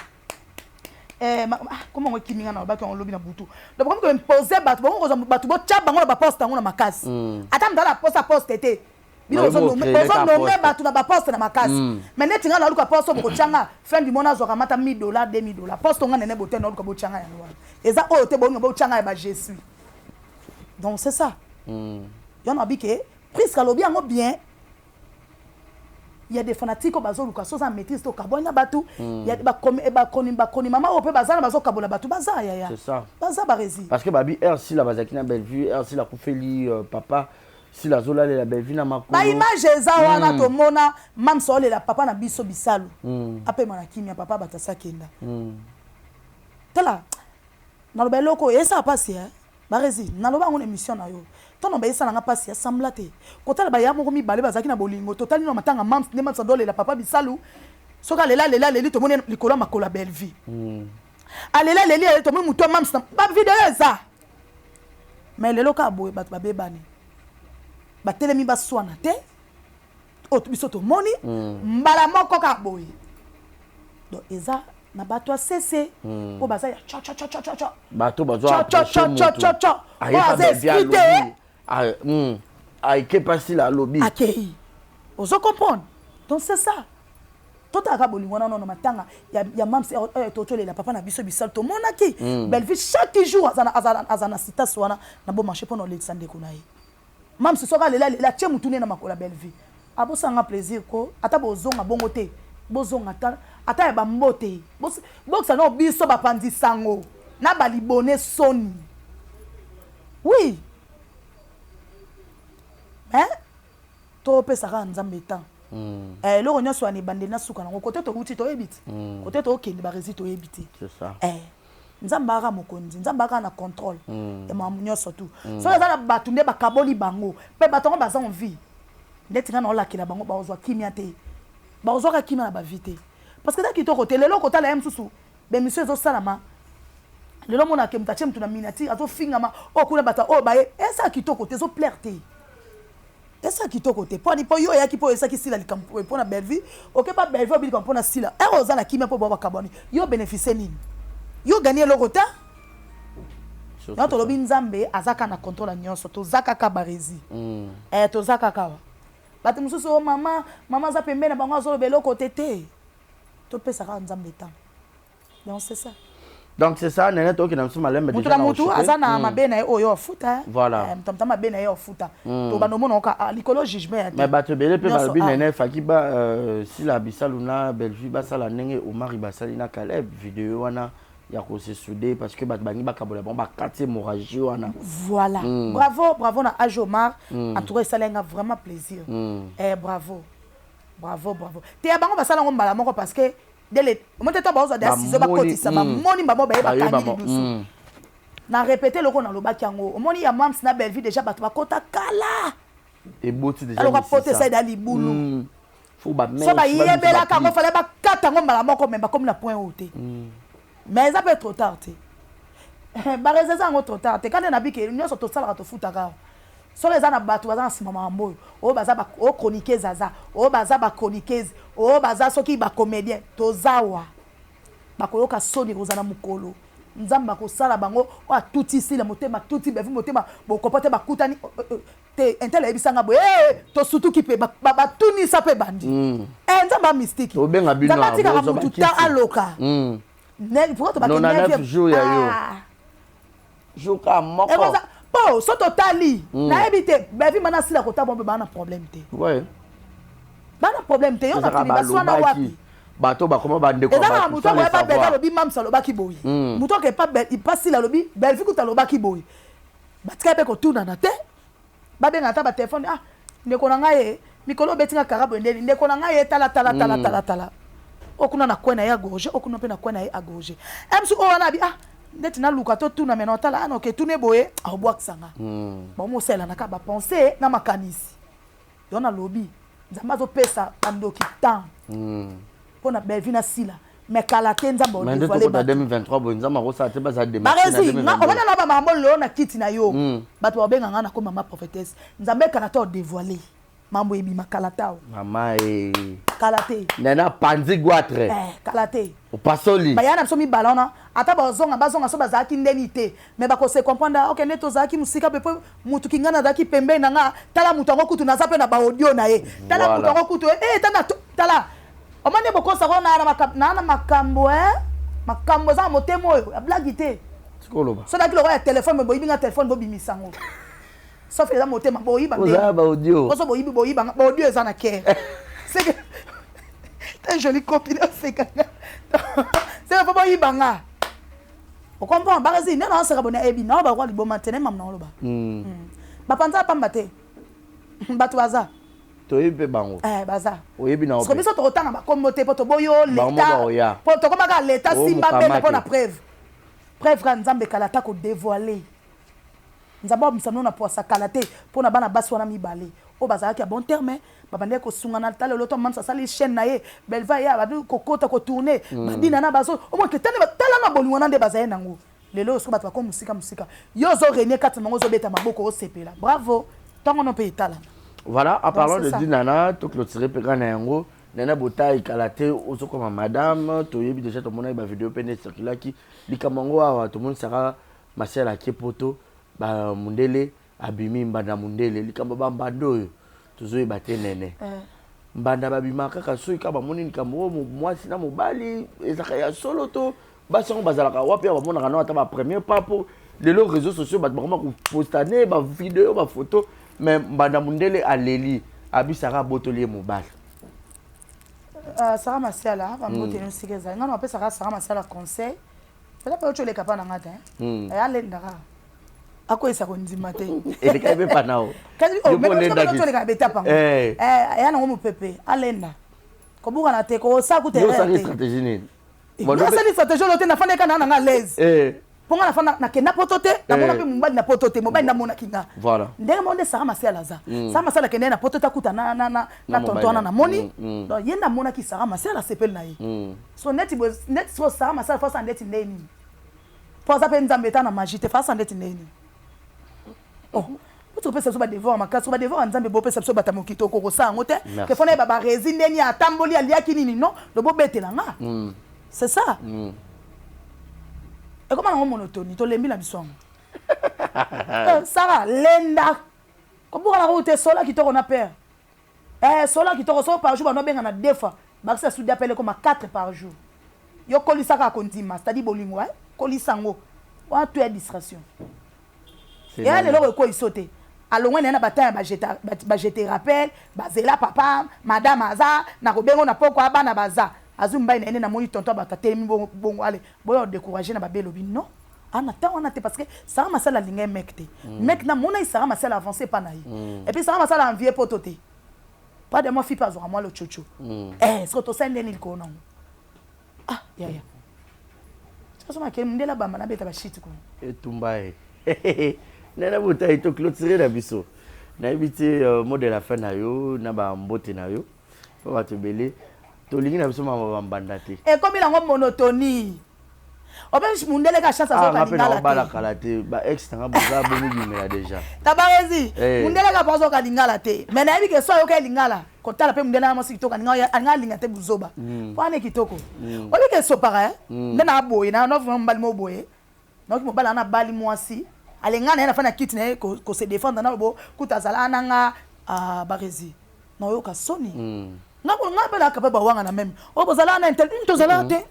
comment ngo ekimi nga na babaki yango lobi na butu. Donc bokomi koimpose bato, bokomi kozwa bato botya bango na baposte yango na makasi. Ata moto ala poste aposte te, bino ozonome bato na baposte na makasi. Mais neti nga naluka poste oyo bokotyanga fin du mois nazwaka mata 1000 $, 2000 $. Poste nga nene bote naluka botyanga yango wana eza oyo te bolinga botyanga ya ba je suis. Donc c'est ça. Yo na bi ke Priske alobi yango bien, il y a des fanatiques oyo bazoluka so oza na maîtrise te okabwani na bato bakoni mama oyo mpe baza na bazokabola bato baza yaya. C'est ça. Baza baresi. Parce que babi air sila bazalaki na Bellevue, air sila akufeli papa, sila azolalela Bellevue na makolo. Baimage eza wana. Tomona mamsa olela papa na biso bisalu apema na kimia, papa bato asakenda. Tala naloba eloko oyo esala mpasi e baresi, naloba yango na émission na yo ntango bayesalanga mpasi ya sambla te kotala baya moko mibale bazalaki na bolingo. Totali na matanga mams nde mams adolela papa bisalu soki alela alela aleli tomoni likolo ya makolo ya Bellevue. Alela aleli aleli tomoni motu ya mams na bavideo eza. Mais lelo kaka boye bato babebani batelemi baswana te oyo biso tomoni mbala moko kaka boye. Donc eza na bato ya sese oyo baza ya cho cho cho cho cho cho. Bato bazwa Cho, cho, cho, cho, cho. Oyo aza esprit te. Aike mpasi alobi. Akei ozo comprendre. Donc c'est ça, totalaka bolingo wana nono matanga ya mams totolela papa na biso bisalo tomonaki Bellevue chaque jour aza na citas wana na bo marché mpona olekisa ndeko na ye mams soki alela alela atie mutu ne na makolo ya Bellevue abosanga plaisir ko ata bozonga bongo te bozonga ata ata ya bambote bokisa no biso bapanzi sango na balibone soni. Oui, mais topesaka kaka Nzambe temps. Eloko nyonso wana ebandeli na suka nango kote towuti toyebi te kote tookende baresi toyebi te. C'est ça. Nzambe aka mokonzi, Nzambe aka na contrôle ya makambo nyonso tu. Soki eza na bato nde bakaboli bango mpe bato yango baza en vie ndeti nga na olakela bango bakozwa kimia te, bakozwaka kimia na bavie te parce que eza kitoko te. Lelo kotala ye mosusu baémission ezosalama lelo omonaka moto atie moto na miniature azofingama oyo kuna bato oyo baye eza kitoko te, ezoplaire te. Esa kitoko te. Poni po yo oyaki po oyesaki Sila likambo po na Bellevue, oke pa Bellevue obi likambo po na Sila. Ero oza na kimia po ba bakabwani. Yo bénéficier nini? Yo gagner eloko te? Yango tolobi Nzambe aza kaka na contrôle ya nyonso. Toza kaka barezi. Eh toza kaka awa. Bato mosusu oh mama, mama aza pembeni na bango azoloba eloko te te. Topesa kaka Nzambe temps. Donc c'est ça. Donc c'est ça, nene toki na biso malembe mutu na mutu aza na mabe na ye oyo afuta. Voilà. Eh, mutu na mabe na ye afuta. To bando mona oka ah, likolo jugement ya te. Mais bato ebele pe balobi ah. nene faki ba euh, sila bisalu na Bellevue basala ndenge Omari basali na Caleb vidéo wana ya ko se souder parce que bato bangi bakabola bango bakati hémorragie wana. Voilà. Bravo, bravo na Age Omar. En tout cas, esala nga vraiment plaisir. Eh bravo. Bravo, bravo. Te ya bango basala ngo mbala moko parce que dès omoni te to baozwa deya ciseau bakotisa bamoni bango baye bakangi lidusu. Na répété loko nalobaki yango, omoni ya Mams na Bellevue déjà bato bakota kala eboti déjà aloka pote esali da libulu. So bayebelaka yango, fale bakata yango mbala moko, me bakomi na point oyo te. Mais eza mpe trop tard te, barese eza yango trop tard te. Kande na bike nyonso tosalaka, tofutaka awa. Soki eza na bato baza na nsima makambo oyo, oyo baza oyo chroniqueuse aza, oyo baza bachroniqueuse, oyo baza soki bacomédien, tozawa bakoyoka soni kozala mokolo Nzambe akosala bango oyo atuti Sila motema, atuti Bevi motema, bokopa te bakutani te intel ayebisanga boye tosutuki mpe batunisa mpe bandi. Nzambe amystike, Nzambe atikaka mutu ta aloka. Pourquoi tobaki 99 jours ya yo jour kaka moko? Po so totali, nayebi te Bevi mana Sila kota bombe baa na problème te, baa na problème te. Yo natuni, baswana wapi? Bato bakoma bandeko. Eza kaka moto akoya pa Belvi alobi Mams alobaki boye, moto ake pa Sila alobi Belvi kuta alobaki boye. Batikali mpe kotunana te, babenga ata batelefone: ah ndeko na ngai ye, mikolo obeti nga kara boye ndeni, ndeko na ngai ye, tala tala tala tala tala oyo kuna na coin na ye agorge, oyo kuna mpe na coin na ye agorge msu oyo wana abi ah ndeti naluka totuna me na otala ana oke tune boye aobwakisa nga. Baomosalelana kaka bapense na makanisi. Yo nalobi Nzambe azopesa bandoki temps mpo na Belvi na Sila, mais kala te Nzambe odévoile. 2023 boye Nzambe akosala te bazala. Barezi omona na bamakambo lelo na kiti na yo, bato babenga nga nako mama prophétesse. Nzambe kala te odévoile mambo ebima kala te awa. Mama e. Kala te. Nana panzi goitre. Kala te. Opasoli. Baya na biso mibala wana, ata bazonga bazonga so bazalaki ndeni te, mais bakose comprendre. Ok, nde tozalaki mosika mpe po mutu kinga nazalaki pembeni na nga, tala mutu yango kutu naza mpe na baaudio na ye, tala mutu yango kutu eh, tala tala omoni bokosako naa na makambo e makambo eza na motema oyo ya blagi te. Sikoloba. So daki lokola ya telefone me boyibi nga telefone, bobimisa yango, sauf eza motema boyiba. Oza baaudio. Oso boyibi boyiba nga baaudio eza na kere c'est que ta jolie copine osekanga, c'est faut boyiba nga ocomprendre. Bakasi nde naoseka boni ayebi nao bakwa liboma te na mamu naoloba bapanza pamba te, bato baza. Toyebi mpe bango. Baza. Oyebi na. Siko biso tokotanga bakombo te mpo toboyi o leta, mpo tokomaka leta simba mbele mpo na preuve preuve kaka Nzambe kala ata kodévoile. Nzambe abimisa bino na poasa kala te mpo na bana basi wana mibale oyo bazalaki ya bon terme, babandaki kosungana. Tala lelo to Mamsa asali chaîne na ye, Belva ye abandi kokota kotourne, badina na bazo omoke tala na bolingo wana nde bazali nango lelo oyo. Soki bato bakomi mosika mosika, yo ozo renier kati na bango, ozobeta maboko, osepela, bravo, ntango no mpe etalana. Voilà, en parlant de Dinana, toclôturer mpe kaka na yango. Nana Botai, kala te ozokoma madame, toyebi déjà, tomonaki bavideo mpe nde ecirculaki likambo yango awa. Tomonisaka Masiala ake poto, bamundele abimi mbanda mundele. Likambo bambanda oyo tozoyeba te nene mbanda babima kaka soki kaka bamoni likambo oyo mwasi na mobali ezalaka ya solo to basi yango bazalaka wapi ya bamonaka nao ata bapremier pas po lelo réseaux sociaux bato bakoma kopostane bavideo, bafoto, mais mbanda mundele aleli abisaka abotoli ye mobali. Sara Masiala, bambote no sika ezali nga na bapesaka Sara Masiala conseil peut-être oyo oleka mpa na nga te, alendaka akoyesa kondima te. Elekaki mpe panao. Oleka betapa yango eya nango mopepe, alenda kobukana te, kosala kuta. Stratégie nini? Asali stratégie oyo te, nafandi eka naa nanga l'aise mpo nga nafanda nakenda poto te, namona mpe mobali na poto te, mobali namonaki nga ndenge moko nde Sara Masiala aza. Sara Masiala akende na poto te, akuta na tonton wana namoni. Donc ye nde amonaki Sara Masiala, asepeli na ye. So neti neti so Sara Masiala fasa ndeti ndenge nini, mpo aza mpe Nzambe eta na magie te, fasa ndeti ndenge nini? Oh. Boti kopesa biso badevoir makasi, badevoir ya Nzambe bopesa biso bato ya mokili, tokokosala yango te. Ke fo nayeba Barezi ndeni atamboli, aliaki nini, non lo bobetela nga. C'est ça. Ekoma nango monotonie, tolembi na biso yango. Sara lenda kobuka na te, sola kitoko na père, sola kitoko. So par jour bano benga na deux fois, bakisa sudi apele ekoma 4 par jour. Yo kolisaka kondima, c'est-à-dire bolingo, kolisa yango wana to ya distraction eya lelo ekoyiso te. Alongwe na ye na batan ya bajete rappel, bazela papa madame aza na kobengo na poko, bana baza azwi mobali na ye nde namoni tonton bato atelemi bongo. Ale boya odécourage na babe, elobi non, ana ntango wana te, parce que Sara Masala alinga ye mec te. Mec namona ye Sara Masala avance epa na ye, et puis Sara Masala envie poto te, pas de moi fi mpe azwaka mwa lochocho. Soki tosali ndeni likolo nango, ah yaya, sasomake ndela bamba nabeta bashiti kuna. Etumba ye Nene Botayi, toclôture na biso. Nayebi te, mot de la fin na yo na bambote na yo mpo bato ebele tolingi na biso mama bambanda te. Ekomi nango monotonie, obe mundele ka chance. Azoka lingala te. Balakala te, ba ex nanga boza bomibimela déjà. Tabarezi, mundele ka po azoka lingala te, mais nayebi ke so ayoka ye lingala kotala mpe mundele na mwasi kitoko, alinga alinga te buzoba po wana kitoko. Oyebi ke esopaka nde na boye na mobali mo boye, nayoki mobali wana abali mwasi, alenga na ye na fani ya kiti na ye kose défendre na bo kuta azala nanga Barezi, nayoka soni. Nga mpe naka mpe bawanga na meme oyo bozala na intel, tozala te.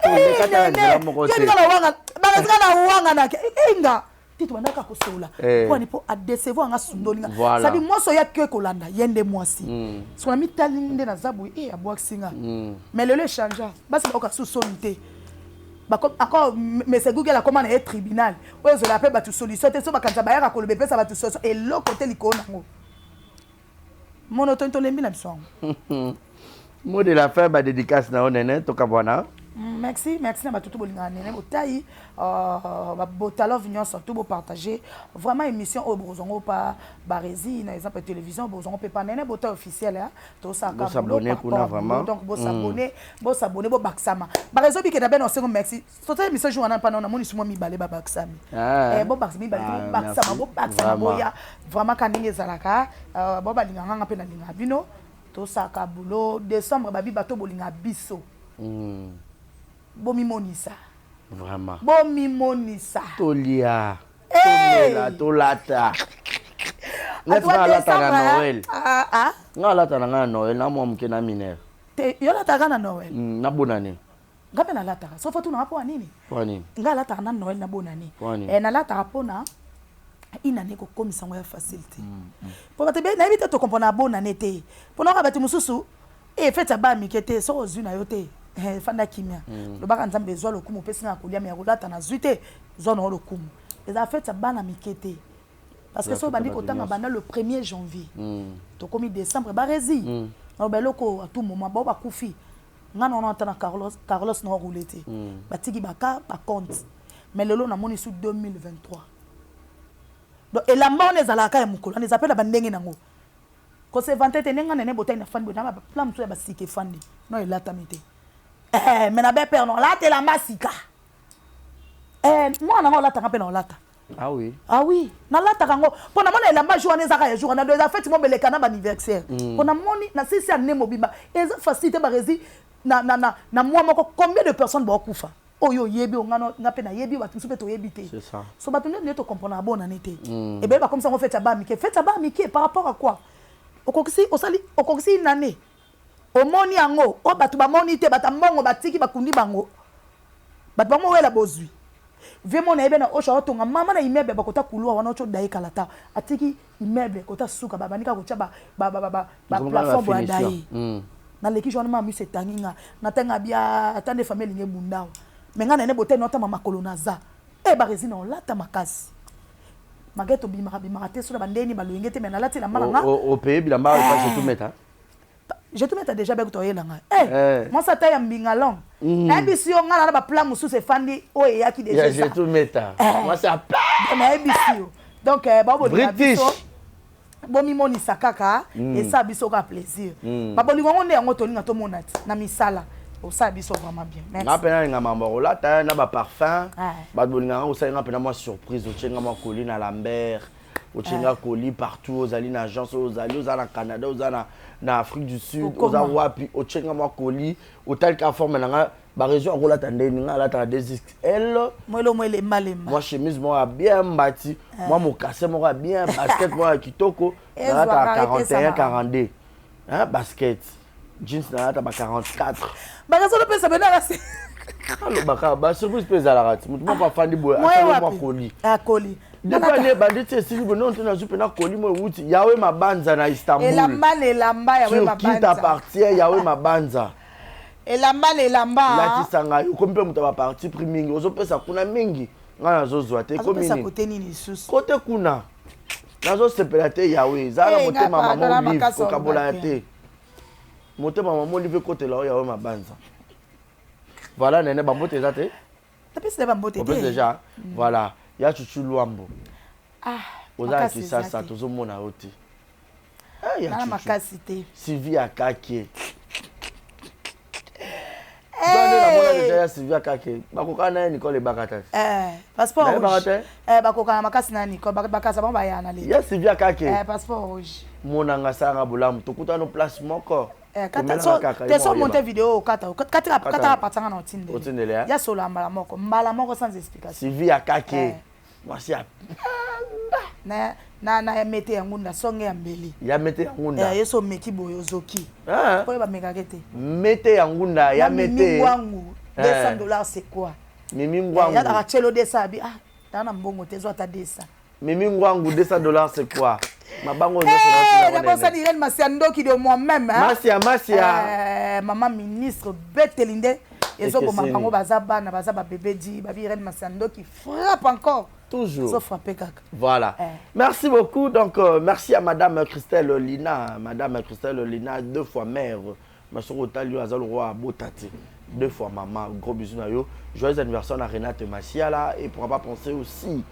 Yebika na wanga Barezi, nga na wanga na nga te, tobandaka kosola pwani mpo adecevoir nga, sundoli nga. Sadi mwasi oyo ake kolanda ye nde mwasi soki na mitali nde naza boye e abwakisi nga. Mais lelo échange, basi bayoka su soni te. Encore monsieur Google akoma na ye tribunal oyo ezwela mpe bato solution te. So bakanisa bayaka koloba epesa bato solution, eloko te likolo nango monotoni, tolembi na biso yango. Mot de la fin, badédicace na yo, Nene, tokabwana. Merci, merci na bato to bolingaka Nene Botai, babotalove nyonso to bopartage vraiment émission oyo. Bokozwango pa Baresi na exemple télévision, bozwango mpe pa Nene Botai officiel. Tosaka donc bosabone, bosabone, bobakisama bareseau bikenda bene osengo. Merci. Tota émission jour wana mpana namoni sumwa mibale babakisami, bobakisa mibale, bobakisama, bobakisama, boya vraiment ka ndenge ezalaka. Bo balingaka nga mpe nalingaka bino. Tosaka boulot décembre, babi bato bolinga biso, bomimonisa. Vraiment. Bomimonisa. Tolia, tomela, tolata. Neti nga alata na Noël, nga alata na nga na Noël na mwa moke na minere. Te, yo alataka na Noël? Na bonane. Nga mpe nalataka. So fo tunanga mpo ya nini. Mpo nini? Nga alataka na Noël na bonane. Nalataka mpona inane kokomisa yango ya facile te, mpo bato nayebi te tocomprendre na bonane te, mpona oka bato mosusu e fête ya bana mike te. Soki ozwi na yo te, efanda kimia, lobaka Nzambe ezwa lokumu, opesi nga kolia me ya kolata nazwi te, zwa nango lokumu. Eza fête ya bana mike te, parce que soki obandi kotanga banda le 1er janvier, tokomi décembre, Baresi naloba eloko à tout moment bao bakufi. Nga na wana ata na Carlos, Carlos na roule te, batiki baka bacompte. Mais lelo namoni su 2023, donc elamba wana ezalaka ya mokolo wana, eza mpe na bandenge nango kose vanter te. Ndenge Nene Botai na fandi boye na baplan mosusu ya basika efandi no elatami te, mais na be père no alata elamba sika, mwana nango olataka mpe na olata. Ah oui. Ah oui, nalataka yango mpo namoni elamba jour wana ezaka ya jour wana. Do eza fête mo beleka na baanniversaire, mpo namoni na sisi ya nde mobimba eza facile te. Baresi na mwa moko, combien de personnes baokufa oyo oyebi, nga mpe nayebi, bato mosusu mpe toyebi te. So bato nde tocomprendre bonane te. Ebele bakomisa yango fête ya bana mike, fête ya bana mike par rapport à quoi? Okokisi, osali, okokisi inane, omoni yango oyo bato bamoni te. Bato ya mbongo batiki bakundi bango, bato bango owela bozwi vie mo nayebi na osho aotonga mama na immeuble, bakota couloir wana otyo daye kala ta atiki immeuble kota suka, babandi kaka kotya baplafond boya daye. Naleki jo wana, mama miso etangi nga, natanga bia ata nde famille elingi ebunda awa. Me ngai nene boteni otama makolo naza e Baresi na olata makasi malgré tobimaka bimaka te so na bandeni baloyenge te, me nalati elamba na nga. Opeye bilamba mpasi otumeta. Je te mets déjà beke toyelanga mwasi ata ya mbinga long, nayebisi yo ngai na baplan mosusu efandi oyo eyaki. Déjà nayebisi yo, donc babolinga biso, bomimonisa kaka, esala biso kaka plaisir. Babolingo yango nde yango tolinga tomona ti na misala, osala biso vraiment bien. Nga mpe nalinga mambo ya kolata na baparfum. Bato bolingaka kosala nga mpena mwa surprise, otie nga mwa colis na Lambert. Otie nga colis partout, ozali na agence oyo ozali, oza na Canada, oza na, na Afrique du Sud, oza wapi, otie nga mwa colis, otali kaka forme na nga, ba raison ya kolata ndeni, nga alataka 2XL. Mwelo mwa elemba lemba. Mwa chemise moko ya bien mbati, mwa mokase moko ya bien, basket moko ya kitoko, nalataka 41 42. Hein, basket. Jeans nalata ba 44. Ba raison opesa bena la se. Alobaka ba surprise pe ezalaka ti. Mutu moko afandi boye asali mwa colis. Ah colis. Depuis année ebandi ti esili boye non te nazwi mpena colis moko ewuti Yahweh Mabanza na Istanbul. Elamba na elamba Yahweh Mabanza. Turquie t'appartient Yahweh Mabanza. Elamba na elamba. Latisa ngai okomi mpe moto ya ba parti pris mingi ozopesa kuna mingi ngai nazozwa te ekomi nini? Kote nini lisusu? Kote kuna nazosepela te Yahweh zala na eh, motema mama Olive kokabola ya te. Motema mama Olive ekotela oyo Yahweh Mabanza. Voilà nene bambote eza te. Tapesi na bambote te. Opesi déjà. Voilà. Ya Chuchu Luambo. Ah, oza na Kisasa tozomona yo te. Ah, ya Chuchu. makasi te. Sylvie Akake. Hey! namona deja ya Sylvie Akake. Bakokana na ye Nicole Ebakata. Eh, passeport rouge. Eh, bakokana makasi na Nicole, bakasa bango baya na leki. Ya Sylvie Akake. Eh, passeport rouge. Monanga sanga bolamu tokutana place moko. Eh, kata so te so monte video kata kata kata patanga na otindele. Otindele. Eh? Ya solo mbala moko, mbala moko sans explication. Sylvie Akake. Eh. Mwasi ya na na na mete ya ngunda songe ya mbeli. Ya mete ya ngunda. Eh, yeso meki boye ozoki. Eh. Po ba mekake te. Mete ya ngunda ya mete. Mimi ngwangu 200 dollars c'est quoi? Mimi ngwangu. Ya la chelo 200 abi ah tana mbongo te zo ata 200. Mimi Ngwangu 200 dollars c'est quoi? Mabango nyonso hey, na d'abord ça Irène Masia Ndoki de moi-même hein? Masia Masia euh, maman ministre beteli nde ezoboma bango baza bana baza ba bébé di babi Irène Masia Ndoki frappe encore Toujours. Sauf frapper kaka. Voilà. Eh. Merci beaucoup. Donc, euh, merci à Madame Christelle Lina. Madame Christelle Lina, deux fois mère. Masoko otali yo aza lokola abota te. Deux fois maman. Gros bisous na yo. Joyeux anniversaire à Renate Masiala. Et pourquoi pas penser aussi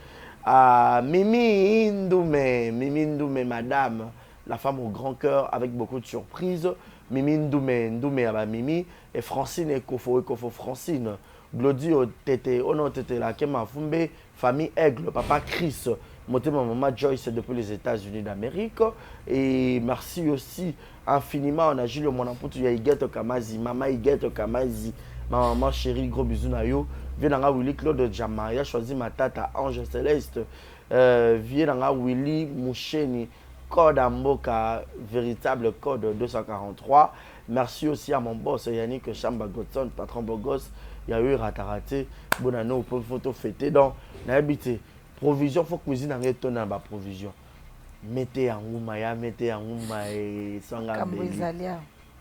à Mimi Ndoumé. Mimi Ndoumé, madame. La femme au grand cœur avec beaucoup de surprises. Mimi Ndoumé, Ndoumé aba Mimi. Et Francine Ekofo, Ekofo Francine. Glody Otete, Ono Otete la Kema Fumbe, famille Aigle, papa Chris, motema maman Joyce depuis les États-Unis d'Amérique. Et merci aussi infiniment on a Julio Mwanamputu ya Igueto Kamazi, maman Igueto Kamazi, ma maman chérie, gros bisous na yo. Vieux nanga Willy Claude Jama, ya choisi ma tata Ange Céleste. Euh, vieux nanga Willy Moucheni, code à mboka, véritable code 243. Merci aussi à mon boss Yannick Chamba Godson, patron beau gosse. Il y a eu ratarate, bonne année, on photo fêter. Donc, nayebi te provision faut cuisine yango etonda na ba provision. Mete ya nguma ya mete ya nguma esanga mbeli.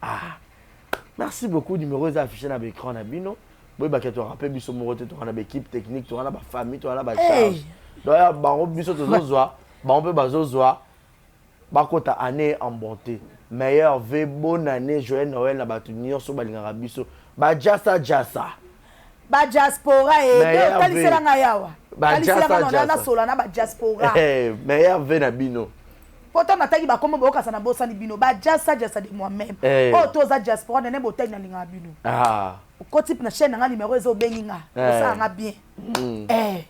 Ah. Merci beaucoup numéro eza affiché na ba écran na bino. Boyebaka toyaka mpe biso moko te toka na ba équipe technique toka na ba famille toka na ba charge. Donc ya bango biso tozozwa bango mpe bazozwa bakota année en bonté. Meilleur vœu bonne année joyeux Noël na bato nyonso balingaka biso. Ba jasa jasa. Ba diaspora eh talisela nga yawa. Talisela nga na sola na ba diaspora. Eh meilleur vœu na bino. Po tango natangi ba kombo boyokasa na bosani bino ba jasa jasa de moi meme. Eh. Oyo toza diaspora nene botali na lingaka bino. Ah. Okoti na chaîne na nga numéro ezo obengi nga. Eh. Osala nga bien. Mm. Eh.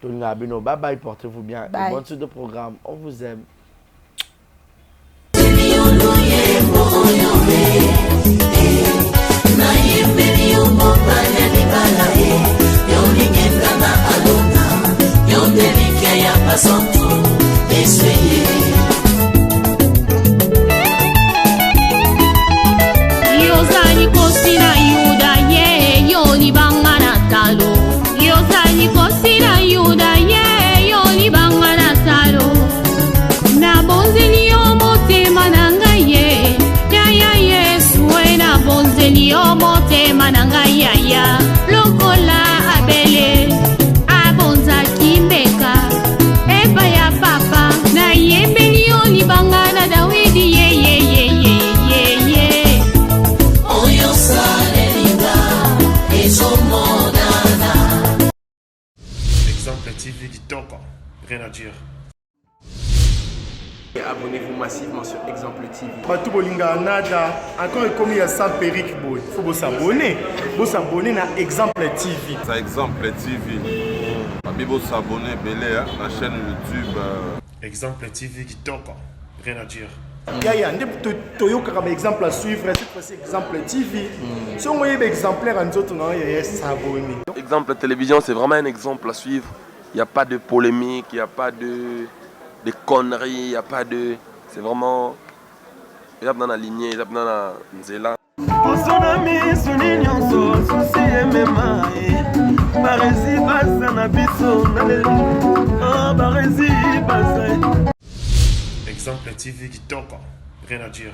Tolingaka bino. Bye bye, portez-vous bien. Bye. Et bonne suite de programme. On vous aime. Yozali kosi na Yuda ye yo libanga na talo Yozali kosi na Yuda ye yo libanga na talo Nabonzeli yo motema na ngai ye yaya Yesu e nabonzeli yo motema na ngai yaya lokola Abele abonzaki mbeka epai ya papa nayembeli yo libanga na Dawidi ye ye ye ye ye ye Oyo salelinga ezomonana. Exemple TV kitoko, rien à dire. Abonnez-vous massivement sur Exemple TV. Bato bolingaka nada encore ekomi ya sans perruque boye faut bosabone bosabone na Exemple TV. Ça Exemple TV. Babi bo s'abonner ebele hein, na chaîne YouTube. Euh. Exemple TV kitoko, rien à dire. Yaya nde toyokaka ba exemple à suivre cette fois-ci exemple TV. Mm. Soki oyeba exemplaire ya nzoto na yo yaya s'abonner. Exemple télévision c'est vraiment un exemple à suivre. Il n'y a pas de polémique, il n'y a pas de, de conneries, il n'y a pas de. C'est vraiment. eza mpenza na lignée eza mpenza na nzela Poso na miso ni nyonso susi emema ye barezi baza na biso na lelo ah, barezi baza Exemple TV kitoko, rien à dire.